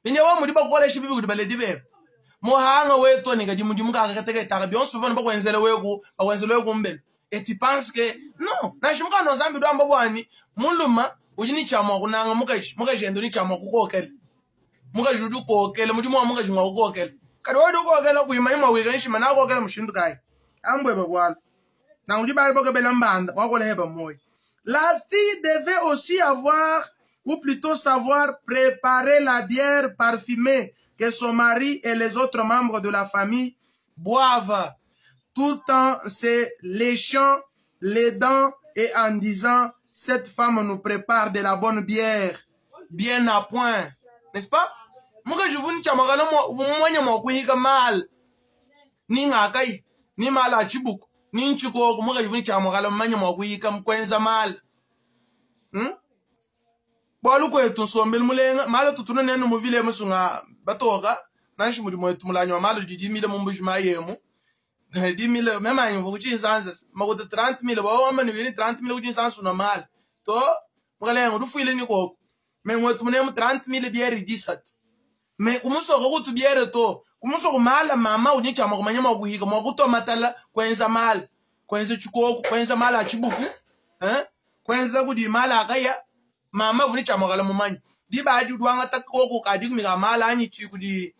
Binye wa mudi bakole shi bibi kudi bale dibe. Mohanga wetu ni gadi mudi muka kateke taka bien souvent bakwenzele weku, bakwenzele weku mbele. Et tu penses que non, na shimuka no zambi do ambo bwani, muluma udi ni chama kunanga mukaji, mukaji endo ni chama kukokele. Mukaji udi kokele, mudi mwa mukaji mwa kukokele. Kadi wadi kukokele kuima ima wika nshima na kokele mushindu kai. La fille devait aussi avoir, ou plutôt savoir préparer la bière parfumée que son mari et les autres membres de la famille boivent, tout en se léchant les dents et en disant, cette femme nous prépare de la bonne bière, bien à point. N'est-ce pas? Moi, je vous dis, mal. Ni ngakai. Ni mala chibuku ni nchiko muka jivuni cha mwakala mmanya mwakuyika mkwenza mala Bwalu kwetu nsombele mulenga mala tutuna nenu muvile musunga batoka nanshi muri mwetu mulanywa mala didimile mumbuji mayemu didimile mema nyovo kuchinsanza makuta 30000 bawo mani wini 30000 kuchinsanza na mala to mukalenga rufuile ni koko me mwetu munemu 30000 biere disat me kumusoko kutu biere to kumusoko mala mama unyicha makumanya makuhika makuto matala kwenza mala kwenza chikoko kwenza mala chibuku eh kwenza kudi mala akaya mama vunicha makala mumanyi diba di dwanga takoko kadi kumika mala anyi chikudi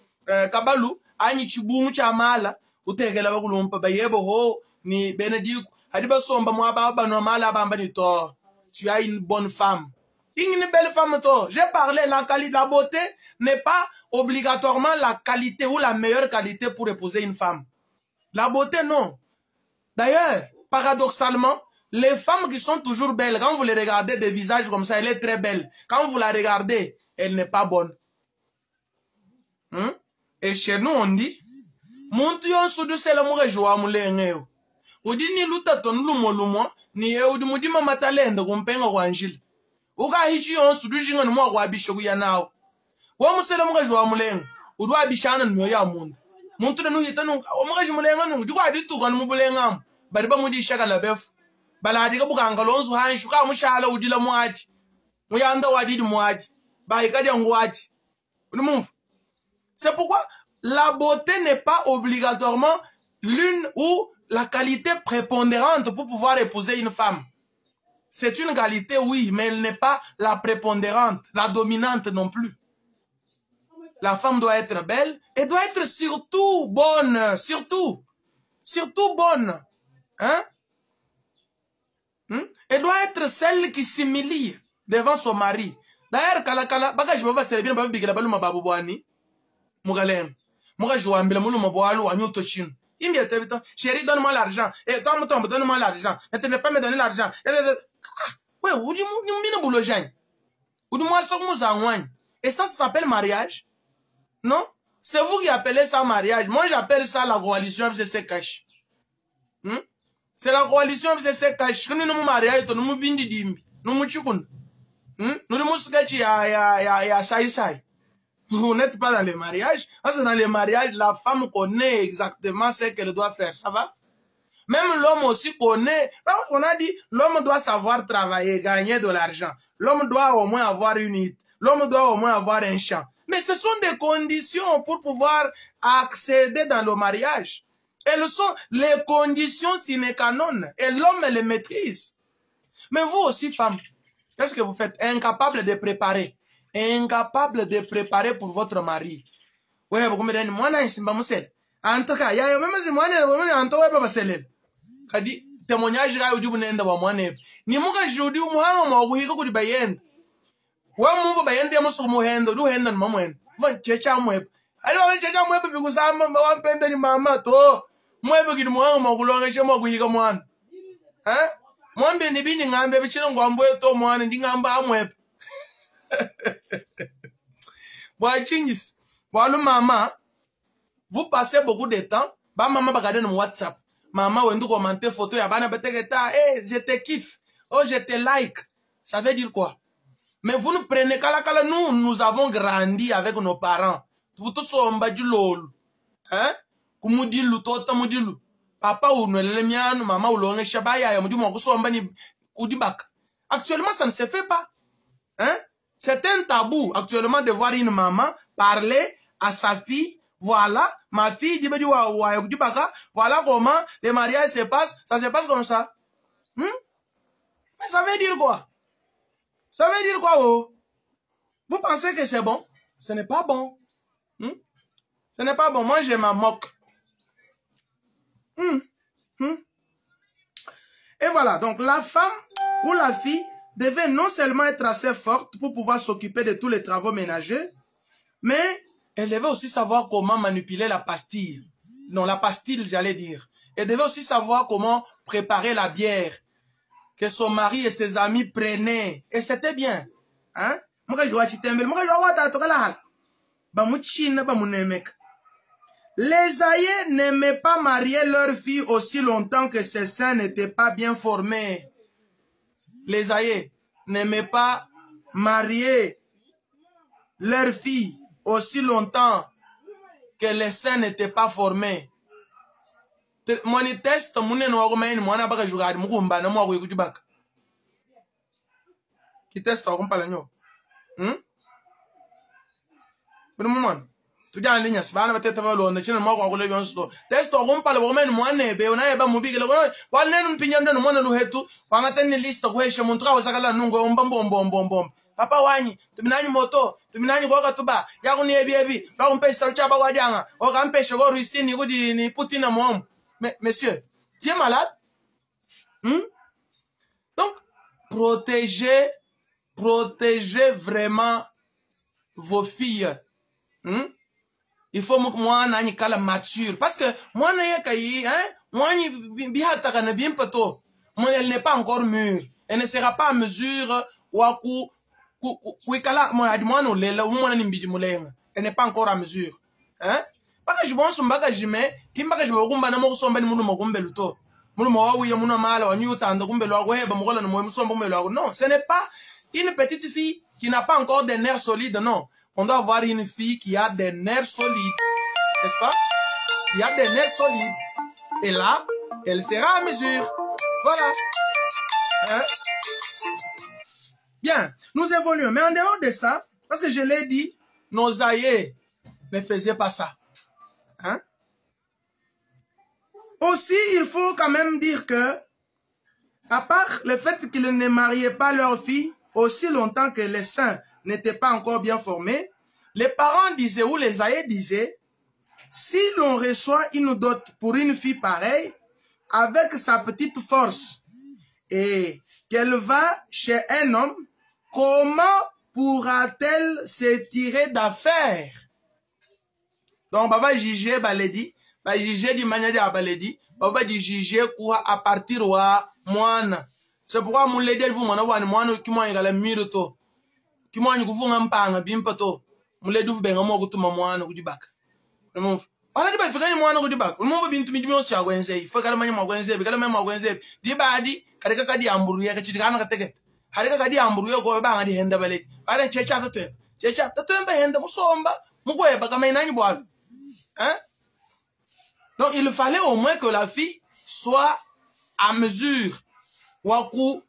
kabalu anyi chibungu cha mala utekela bakulumpa bayebo ho ni benediku hadi basomba mwaba bano mala bamba ni to tu as une bonne femme. Une belle femme, toi. J'ai parlé, la qualité, la beauté n'est pas obligatoirement la qualité ou la meilleure qualité pour épouser une femme. La beauté, non. D'ailleurs, paradoxalement, les femmes qui sont toujours belles, quand vous les regardez de visage comme ça, elle est très belle. Quand vous la regardez, elle n'est pas bonne. Et chez nous, on dit, muntu yonso udi usela mukaji wa mulenga eu udi ni lutato ni lumue lumue ne eu udi mudima matalende kumpenga kua njila ukahichi yonso udi ujinga ne mua kuabisha kuya nawu wa musela mukaji wa mulenga udi wabishana ne mioyo ya munda muntu ne nuhita nunku mukaji mulenga nunku dikua dituka ne mu bulenga amu badi bamudisha kalabefu baladika bukanga lonso hanshi ukamushala udila muadi muyanda wadidi muadi bahikadia nguadi udi mumvua. C'est pourquoi la beauté n'est pas obligatoirement l'une ou la qualité prépondérante pour pouvoir épouser une femme. C'est une qualité, oui, mais elle n'est pas la prépondérante, la dominante non plus. La femme doit être belle et doit être surtout bonne, surtout, surtout bonne. Hein? Elle doit être celle qui s'humilie devant son mari. D'ailleurs, kala kala, bakaji baba selebina baba bigila baluma babu bwani. Mukalenge. Mukaji wambila muluma bwalu wa nyuto chinu. Imbia tebito, chérie, donne-moi l'argent. Et toi, mutombo, donne-moi l'argent. Ne te mets pas me donner l'argent. Ah, ouais, udi mu, ni mbina bulo jani. Udi mwasa kumuzangwani. Et ça, ça s'appelle mariage. Non? C'est vous qui appelez ça mariage. Moi, j'appelle ça la coalition FCC Cash. C'est la coalition FCC Cash. Nous nous mariage, nous nous bindi dimbi. Nous nous chukun. Nous nous sketch ya, ya, ya, ya, sai, sai. Vous n'êtes pas dans les mariages. Parce que dans les mariages, la femme connaît exactement ce qu'elle doit faire. Ça va? Même l'homme aussi connaît. On a dit, l'homme doit savoir travailler, gagner de l'argent. L'homme doit au moins avoir une hutte. L'homme doit au moins avoir un champ. Mais ce sont des conditions pour pouvoir accéder dans le mariage. Elles sont les conditions sine qua non. Et l'homme les maîtrise. Mais vous aussi, femme, qu'est-ce que vous faites? Incapable de préparer. Incapable de préparer pour votre mari. Ouais, vous me dites, moi, je suis pas musel. En tout cas, ya, même si moi, je en tout cas, pas musel. Kadi, témoignage, là, où vous n'êtes pas moi, né. Ni moi, je dis, moi, moi, moi, je dis, bayende. Ouais, moi, bayende, moi, sur moi, hendo, du hendo, moi, moi. Va, tchétcha, moi. Allez, va, tchétcha, moi, parce que ça, moi, moi, pende ni mama, to. Moi, parce que moi, moi, moi, je moi, je moi. Hein? Moi, mbini, bini, ngambe, bichino, ngwambo, to, moi, ndi ngamba, moi. Bon, maman, vous passez beaucoup de temps. Ba maman ba garder mon WhatsApp. Maman wendu commenter photo ya bana beteketa, hey, je te kiffe. Oh, je te like. Ça veut dire quoi? Mais vous nous prenez kala kala, nous, nous avons grandi avec nos parents. Vous tous somba du lol. Hein? Kumudilu, tota mudilu. Papa ou nous le miano, maman ou l'onge shabaya ya mudimu kusomba ni kudibak. Actuellement, ça ne se fait pas. Hein? C'est un tabou actuellement de voir une maman parler à sa fille. Voilà, ma fille dit, voilà comment le mariage se passe. Ça se passe comme ça. Mais ça veut dire quoi? Ça veut dire quoi, oh? Vous pensez que c'est bon? Ce n'est pas bon. Ce n'est pas bon. Moi, je m'en moque. Et voilà, donc la femme ou la fille devait non seulement être assez forte pour pouvoir s'occuper de tous les travaux ménagers, mais elle devait aussi savoir comment manipuler la pastille. Non, la pastille, j'allais dire. Elle devait aussi savoir comment préparer la bière que son mari et ses amis prenaient. Et c'était bien. Hein? Les aïeux n'aimaient pas marier leur fille aussi longtemps que ses seins n'étaient pas bien formés. Les aïeux n'aimaient pas marier leur fille aussi longtemps que les seins n'étaient pas formés. Moni test mune no wako mwana baka jugadi mukumba na mwako yikutibaka. Ki test wakumpala nyo. Bino mwana. Tuja linya sibana bateta balonda china mwako wakule byonso. Test wakumpala bomeni mwana ebe unaye ba mubigile kono walene mpinya ndo mwana luhetu wangateni lista kuhesha muntu kawasakala nungo omba mbombo mbombo mbombo. Papa wanyi, tuminanyi moto, tuminanyi kwa katuba, yaku ni ebi ebi, bakumpesha chaba kwa janga, okampesha kwa Rusini kudi ni Putin mom. Mais monsieur, tu es malade? Donc, protéger Protégez vraiment vos filles. Il faut mwana anyi kala mature. Parce que mwana ye kayi, hein, mwana bihataka na bimpa to. Mwana, elle n'est pas encore mûre. Elle ne sera pas à mesure wa ku, ku, ku, kuikala, mwana adi mwana ulela, mwana ni mbidi mulenga. Elle n'est pas encore à mesure. Hein? Baka jibonso mbaka jime, kimbaka jibo kumba na moko somba ni mulu makumbe luto. Mulu mawawi ya muna mala wa nyuta ando kumbe lwa heba mokola na moyo musomba kumbe lwa. Non, ce n'est pas une petite fille qui n'a pas encore des nerfs solides, non. On doit avoir une fille qui a des nerfs solides. N'est-ce pas? Qui a des nerfs solides. Et là, elle sera à mesure. Voilà. Hein? Bien, nous évoluons. Mais en dehors de ça, parce que je l'ai dit, nos aïeux ne faisaient pas ça. Hein? Aussi, il faut quand même dire que, à part le fait qu'ils ne mariaient pas leur fille aussi longtemps que les seins n'étaient pas encore bien formés, les parents disaient ou les aïeux disaient, si l'on reçoit une dot pour une fille pareille, avec sa petite force, et qu'elle va chez un homme, comment pourra-t-elle se tirer d'affaire? Donc, baba juger baledi, ba juger di manière de baledi, baba di juger quoi à partir wa mwana. C'est pourquoi mon lady vous mwana wa mwana ki mwana ngala miro to. Ki mwana kufunga mpanga bimpa to. Mon lady vous benga mo kutuma mwana kudibaka. Remove. Wala di ba fikani mwana kudibaka. Remove bintu midi mionso ya kwenze. Ifo kala manya mwa kwenze, kala manya mwa kwenze. Di badi kadika kadi amburu ya kachidi kana kateketa. Harika kadi amburu ya ko ba ngadi henda baledi. Bale checha tatwe. Checha tatwe mbe henda musomba mukweba kama inani bwana. Hein? Donc il fallait au moins que la fille soit à mesure. Waku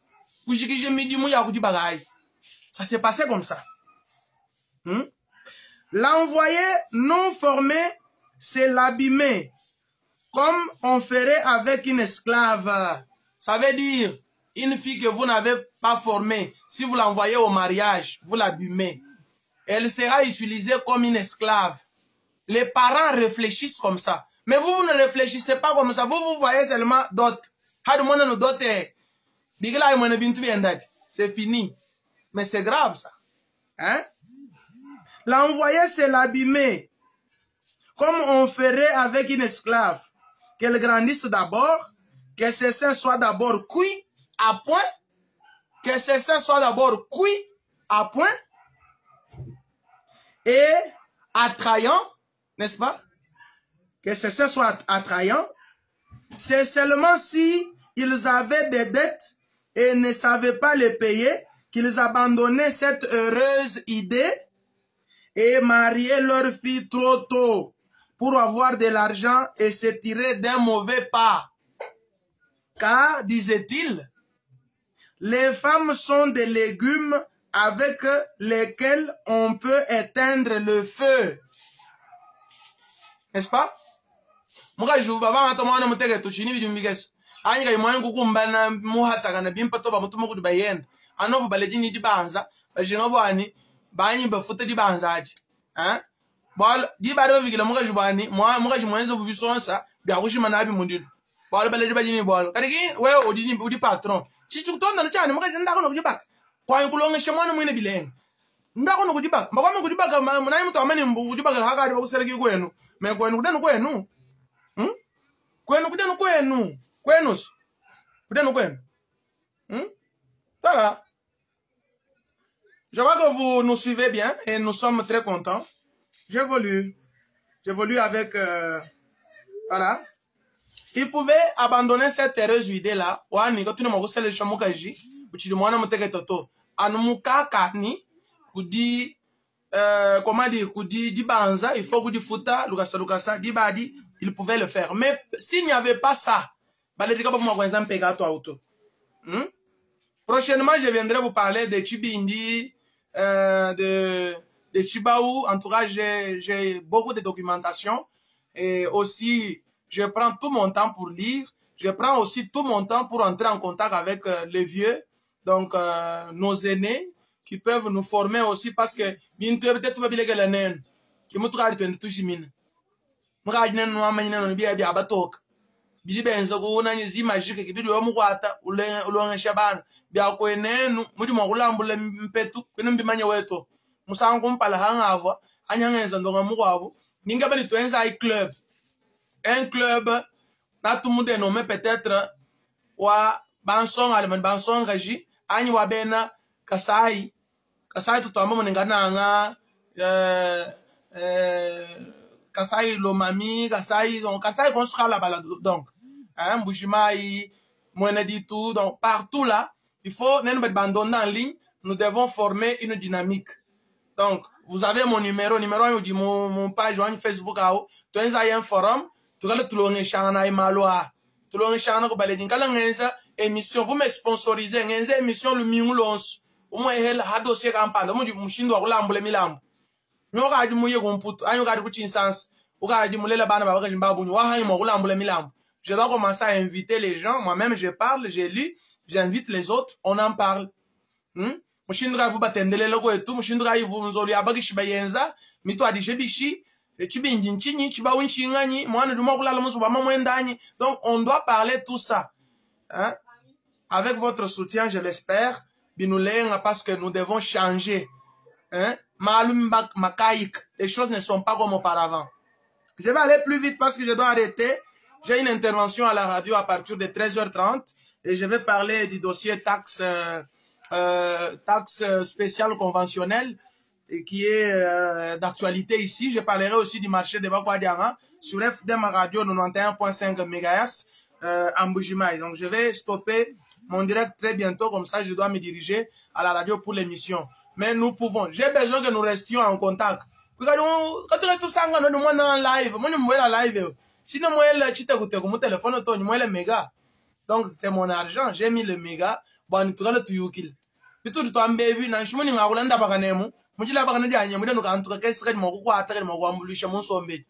kujikije midi mu ya kudi bagay. Ça s'est passé comme ça. L'envoyé non formé, c'est l'abîmer, comme on ferait avec une esclave. Ça veut dire, une fille que vous n'avez pas formée, si vous l'envoyez au mariage, vous l'abîmez. Elle sera utilisée comme une esclave. Les parents réfléchissent comme ça. Mais vous, vous ne réfléchissez pas comme ça. Vous, vous voyez seulement dot. C'est fini. Mais c'est grave ça. Hein? L'envoyé, c'est l'abîmer. Comme on ferait avec une esclave. Qu'elle grandisse d'abord, que ses seins soient d'abord cuits à point, que ses seins soient d'abord cuits à point et attrayants, n'est-ce pas? Que ses seins soient attrayants. C'est seulement si ils avaient des dettes et ne savaient pas les payer qu'ils abandonnaient cette heureuse idée et mariaient leur fille trop tôt pour avoir de l'argent et se tirer d'un mauvais pas. Car, disait-il, les femmes sont des légumes avec lesquels on peut éteindre le feu. N'est-ce pas? Muka juba banga to mwana muteke to chini bidu mbigesi. Anyi kai mwana kukumbana muhata kana bimpa to ba mutumo kudi bayenda. Anovu baledi ni dibanza, bajinga bwani, banyi bafuta dibanza aji. Hein? Bal di ba do bigila muka jubani, muka jumwenzo buvisonsa, bya kushima nabi mundilu. Bal baledi bajini bal. Kadiki we odi ni odi patron. Chichu tonda no chani muka ndako no kudibaka. Kwa nkulongesha mwana mwine bilenga. Ndako no kudibaka. Mbakwa kudibaka munayi mtu amene mbu kudibaka hakati bakusereki kwenu. Me kwenu kudenu kwenu. Kwenu kudenu kwenu. Kwenu. Kudenu kwenu. Voilà. Je vois que vous nous suivez bien et nous sommes très contents. J'évolue. J'évolue avec... voilà. Il pouvait abandonner cette heureuse idée-là. Wani, quand tu ne m'as pas le chamukaji, tu demandes à mon toto. Anumuka ni, kudi, comment dire, kudi, di banza, il faut kudi futa, lukasa lukasa, di badi, il pouvait le faire. Mais s'il n'y avait pas ça, bah, les gars, moi, auto. Prochainement, je viendrai vous parler de Chibindi, de Chibaou. En tout cas, j'ai beaucoup de documentation. Et aussi, je prends tout mon temps pour lire. Je prends aussi tout mon temps pour entrer en contact avec les vieux, donc nos aînés, qui peuvent nous former aussi parce que peut-être qui Bia kuenenu mudi mua kulambula mpetu kuena mbimanye wetu musangu kumpala hangavua anyi hangenza ndonga mukuabu ningaba ni tuenza i club un club natumu dénommé peut-être wa bansonga alemani bansongaji anyi wa bena Kasai. Kasai tutwamba munengananga Kasai Lomami, Kasai, donc Kasai qu'on sera là-bas là, donc hein, Mbujimayi, Mweneditu, donc partout là, il faut nenu bandonda en ligne, nous devons former une dynamique. Donc vous avez mon numéro, numéro dit mon page on Facebook ao, tuenza un forum, tukale tulongeshana imalwa. Tulongeshana ko baledi ngala ngenza émission, vous me sponsorisez ngenza émission le mingu lonso. Umwe hela ha dossier kampanda muji mushindo wa kulambula milambo. Nyoka adi muye kumputu, anyo kadi kuchinsansa. Ukadi mulela bana babaka jimbabunyu, wa hanyu kulambula milambo. Je dois commencer à inviter les gens, moi-même je parle, j'ai lu, j'invite les autres, on en parle. Mushindo ka vuba tendelele ko etu, mushindo ka ivu nzolu ya bakishi bayenza, mitu adi jebishi, chibinji nchinyi, chibawu nchinganyi, mwana duma kulala musu ba mamwendanyi. Donc on doit parler tout ça. Hein? Avec votre soutien, je l'espère, binulenga parce que nous devons changer. Hein? Malum makaïk, les choses ne sont pas comme auparavant. Je vais aller plus vite parce que je dois arrêter. J'ai une intervention à la radio à partir de 13h30 et je vais parler du dossier taxe spéciale conventionnelle et qui est d'actualité ici. Je parlerai aussi du marché de Bakwadiara sur FDM Radio 91.5 MHz en Mbujimayi. Donc je vais stopper mon direct très bientôt, comme ça je dois me diriger à la radio pour l'émission. Mais nous pouvons. J'ai besoin que nous restions en contact. Quand tu live, moi je live. Sinon moi le téléphone moi le méga. Donc c'est mon argent, j'ai mis le méga. Bon tu le tuyukil. Bitu tu ambebi na nshimuni ngakulanda bakanemu. Mujila bakane dia nyamu ndenu kantuka kesre mo ko atare mo kwambulisha mon sombe.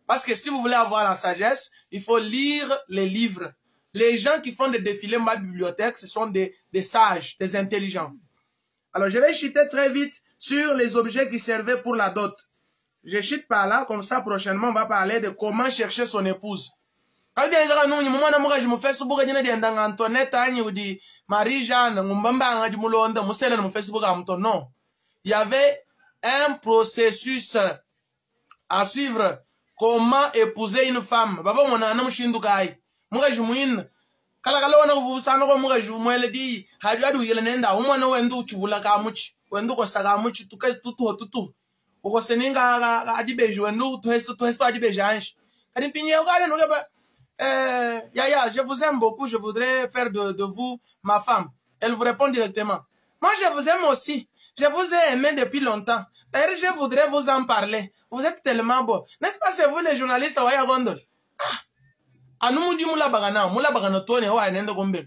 Parce que si vous voulez avoir la sagesse, il faut lire les livres. Les gens qui font des défilés dans ma bibliothèque, ce sont des sages, des intelligents. Alors, je vais chuter très vite sur les objets qui servaient pour la dot. Je chute par là, comme ça, prochainement, on va parler de comment chercher son épouse. Quand je me fais Marie-Jeanne, non. Il y avait un processus à suivre. Comment épouser une femme. Baba mwana na mushindu kai. Mukaji muin. Kala kala wana kuvusana kwa mukaji mwele di. Haju adu yele nenda. Umwana wendu chubula kamuchi. Wendu kosa kamuchi. Tuke tutu tutu. Ukoseninga adibeji wendu tuhesu tuhesu adibeji anji. Kadi mpinye ukale nukeba. Yaya, je vous aime beaucoup. Je voudrais faire de vous ma femme. Elle vous répond directement. Moi, je vous aime aussi. Je vous ai aimé depuis longtemps. D'ailleurs, je voudrais vous en parler. Vous êtes tellement beau. N'est-ce pas, c'est vous les journalistes waya gondol? Ah! Anu mudi mula bagana, mula bagana tone wa nendo gombelo.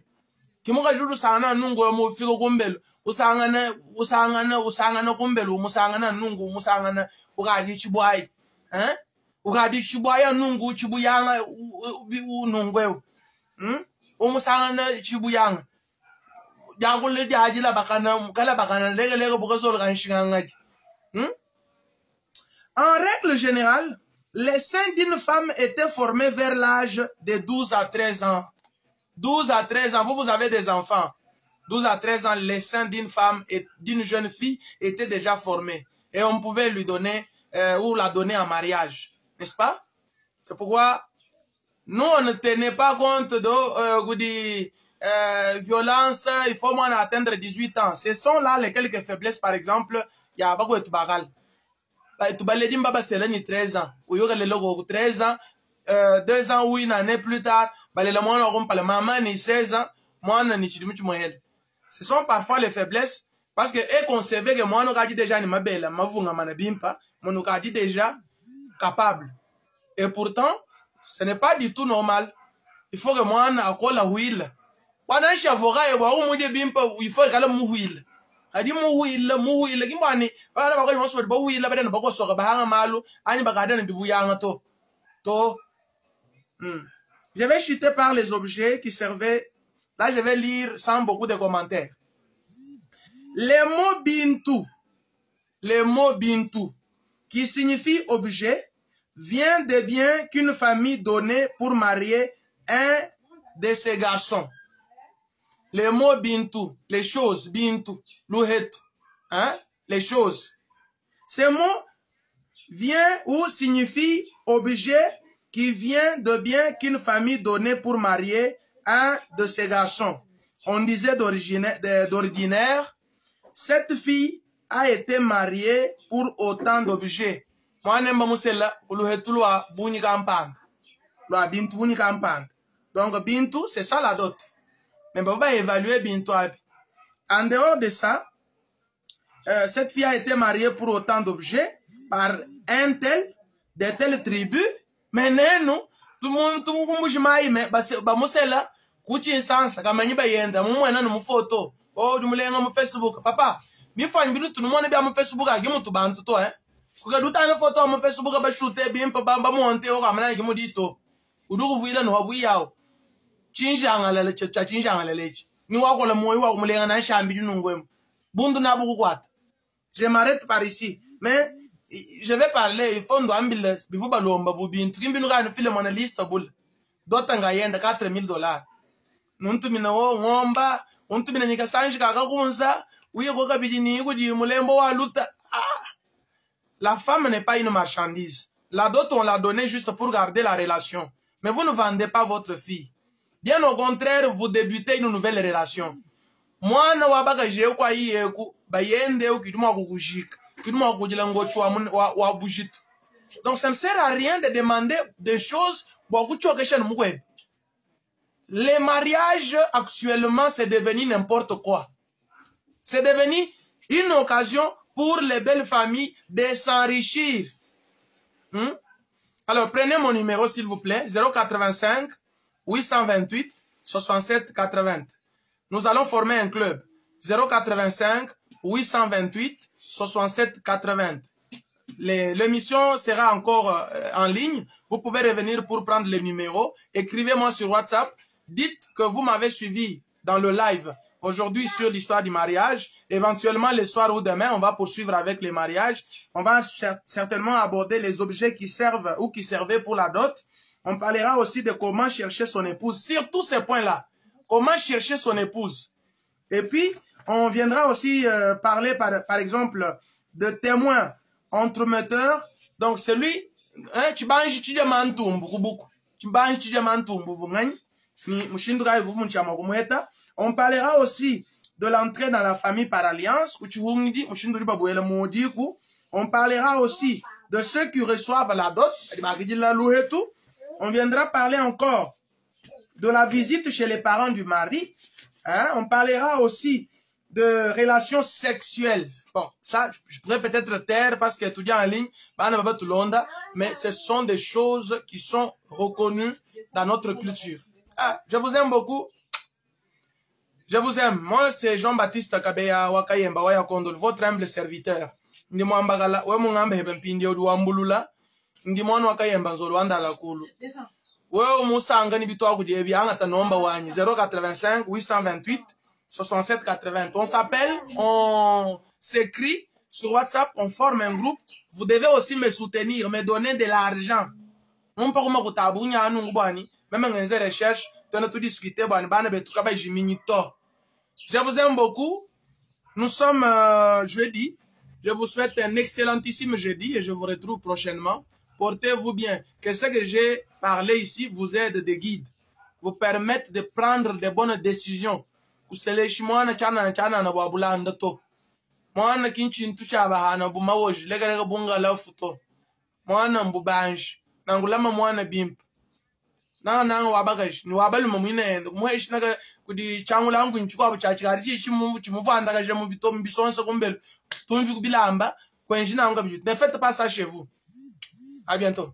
Kimuka juru sana nungu mu fiko gombelo. Usangana, usangana, usangana gombelo, musangana nungu, musangana ukadi chibwai. Hein? Ukadi chibwaya nungu chibuyanga nungu. Umusangana chibuyanga. Jangule di ajila bakana, kala bakana lege lege bukasol kanshinganga. En règle générale, les seins d'une femme étaient formés vers l'âge de 12 à 13 ans. 12 à 13 ans, vous avez des enfants. 12 à 13 ans, les seins d'une femme et d'une jeune fille étaient déjà formés. Et on pouvait lui donner ou la donner en mariage. N'est-ce pas? C'est pourquoi nous, on ne tenait pas compte de violence, il faut moins atteindre 18 ans. Ce sont là les quelques faiblesses, par exemple, il y a beaucoup de baral. Tu baba seleni 13 ans. Ou yoga le logo 13 ans, 2 ans ou une année plus tard, balele mwana rompa le maman ni 16 ans, mwana ni chidimu moyel. Ce sont parfois les faiblesses parce que et concevait que moi on dit déjà ni mabela, mavunga manabimpa, mon dit déjà capable. Et pourtant, ce n'est pas du tout normal. Il faut que moi akola huile. Wana shavoka e wa umude bimpa, il faut kala mu huile. Adi muhuila muhuila kimbani bana bakoji maswadi bahuila badana bakosoka bahanga malu anyi bakadana bibuyanga to to. Je vais chuter par les objets qui servaient. Là je vais lire sans beaucoup de commentaires. Les mots bintou, les mots bintou qui signifie objet vient des biens qu'une famille donnait pour marier un de ses garçons. Les mots bintu, les choses, bintu, luhetu, hein? Les choses. Ces mots vient ou signifie objet qui vient de bien qu'une famille donnait pour marier un de ses garçons. On disait d'ordinaire, cette fille a été mariée pour autant d'objets. Mwana musela luhetu lwa bunyi kampanda. Lwa bintu bunyi kampanda. Donc bintu, c'est ça la dot. Mais on va évaluer bintu abi. En dehors de ça, cette fille a été mariée pour autant d'objets par un tel, de telle tribu. Mais nenu, tout le monde, tout le monde, mais ba musela kuchi nsansa kamanyi bayenda mumwena no mu photo. Oh, dumulenga mu Facebook. Papa, bifanyi bintu tunumone bya mu Facebook agi mutu bantu to, hein. Kuka dutana photo mu Facebook ba shoote bimpa ba monte o kamana gi mudito. Udugu vuila no habu yao. Chinjanga lele cha chinjanga lele. Ni wakola moyo wa kumulenga na shambi dinungwemo. Bundu na buku kwata. Je m'arrête par ici, mais je vais parler, il faut ndwambile bivu balomba bu bintu kimbinu kana file mona liste bul. Dota ngayenda $4000. Nuntumina wo ngomba, untumina nikasanji kakakunza, uye ko kabidi ni kudi mulembo wa luta. Ah. La femme n'est pas une marchandise. La dot, on l'a donnée juste pour garder la relation. Mais vous ne vendez pas votre fille. Bien au contraire, vous débutez une nouvelle relation. Mwana wa bakaji kwa iyeku, bayende ukiduma kukujika, kiduma kukujila ngochu wa mun-, wa, wa bujitu. Donc ça ne sert à rien de demander des choses pour kuchokesha mukwe. Les mariages actuellement, c'est devenu n'importe quoi. C'est devenu une occasion pour les belles familles de s'enrichir. Alors, prenez mon numéro, s'il vous plaît, 085 828 67 80. Nous allons former un club. 085 828 67 80. L'émission sera encore en ligne. Vous pouvez revenir pour prendre les numéros. Écrivez-moi sur WhatsApp. Dites que vous m'avez suivi dans le live aujourd'hui sur l'histoire du mariage. Éventuellement, le soir ou demain, on va poursuivre avec les mariages. On va certainement aborder les objets qui servent ou qui servaient pour la dot. On parlera aussi de comment chercher son épouse. Surtout ces points-là. Comment chercher son épouse. Et puis, on viendra aussi parler, par exemple, de témoins entremetteurs. Donc, celui, hein, tu banges, tu demandes tout, beaucoup, beaucoup. Tu banges, tu demandes tout, beaucoup, hein. Ni, mushindu kai vuvu nchama kumuheta. On parlera aussi de l'entrée dans la famille par alliance. Kuchihungidi, mushindu riba buele modiku. On parlera aussi de ceux qui reçoivent la dot. On viendra parler encore de la visite chez les parents du mari. Hein? On parlera aussi de relations sexuelles. Bon, ça, je pourrais peut-être taire parce que étudiant en ligne, bah, on va pas tout le monde, mais ce sont des choses qui sont reconnues dans notre culture. Ah, je vous aime beaucoup. Je vous aime. Moi, c'est Jean-Baptiste Kabeya Wakayemba Waya Kondol, votre humble serviteur. Ndi mwambagala, we mungambe hebe mpindi odu wambulula. Ndi mwana Wakayemba nzolo wanda la kulu. We umusanga ni bitwa kudiebi, anga tanomba wanyi. 085 828 67 80. On s'appelle, on s'écrit sur WhatsApp, on forme un groupe. Vous devez aussi me soutenir, me donner de l'argent. Mon père m'a kutabu nya anu ngubani. Même en faisant recherche, on a tout discuté, bani, bani, be, tout cas, j'ai mis to. Je vous aime beaucoup. Nous sommes jeudi. Je vous souhaite un excellentissime jeudi et je vous retrouve prochainement. Portez-vous bien. Que ce que j'ai parlé ici vous aide de guide, vous permette de prendre de bonnes décisions. Kuseleshi mwana chana na chana na bwabulanda to. Mwana kinchintu chabahana bumawoji legerega bunga lafuto. Mwana mbubanji. Nangulama mwana bimp. Na na wabagaji ni wabaluma mwine endo muheshi naga kudi changula ngu nchukwa buchachi kari chichi mu chimuvanda kaje mu bito mbisonso kumbelu tumvi kubilamba kwenji na nga bitu. Ne faites pas ça chez vous. À bientôt.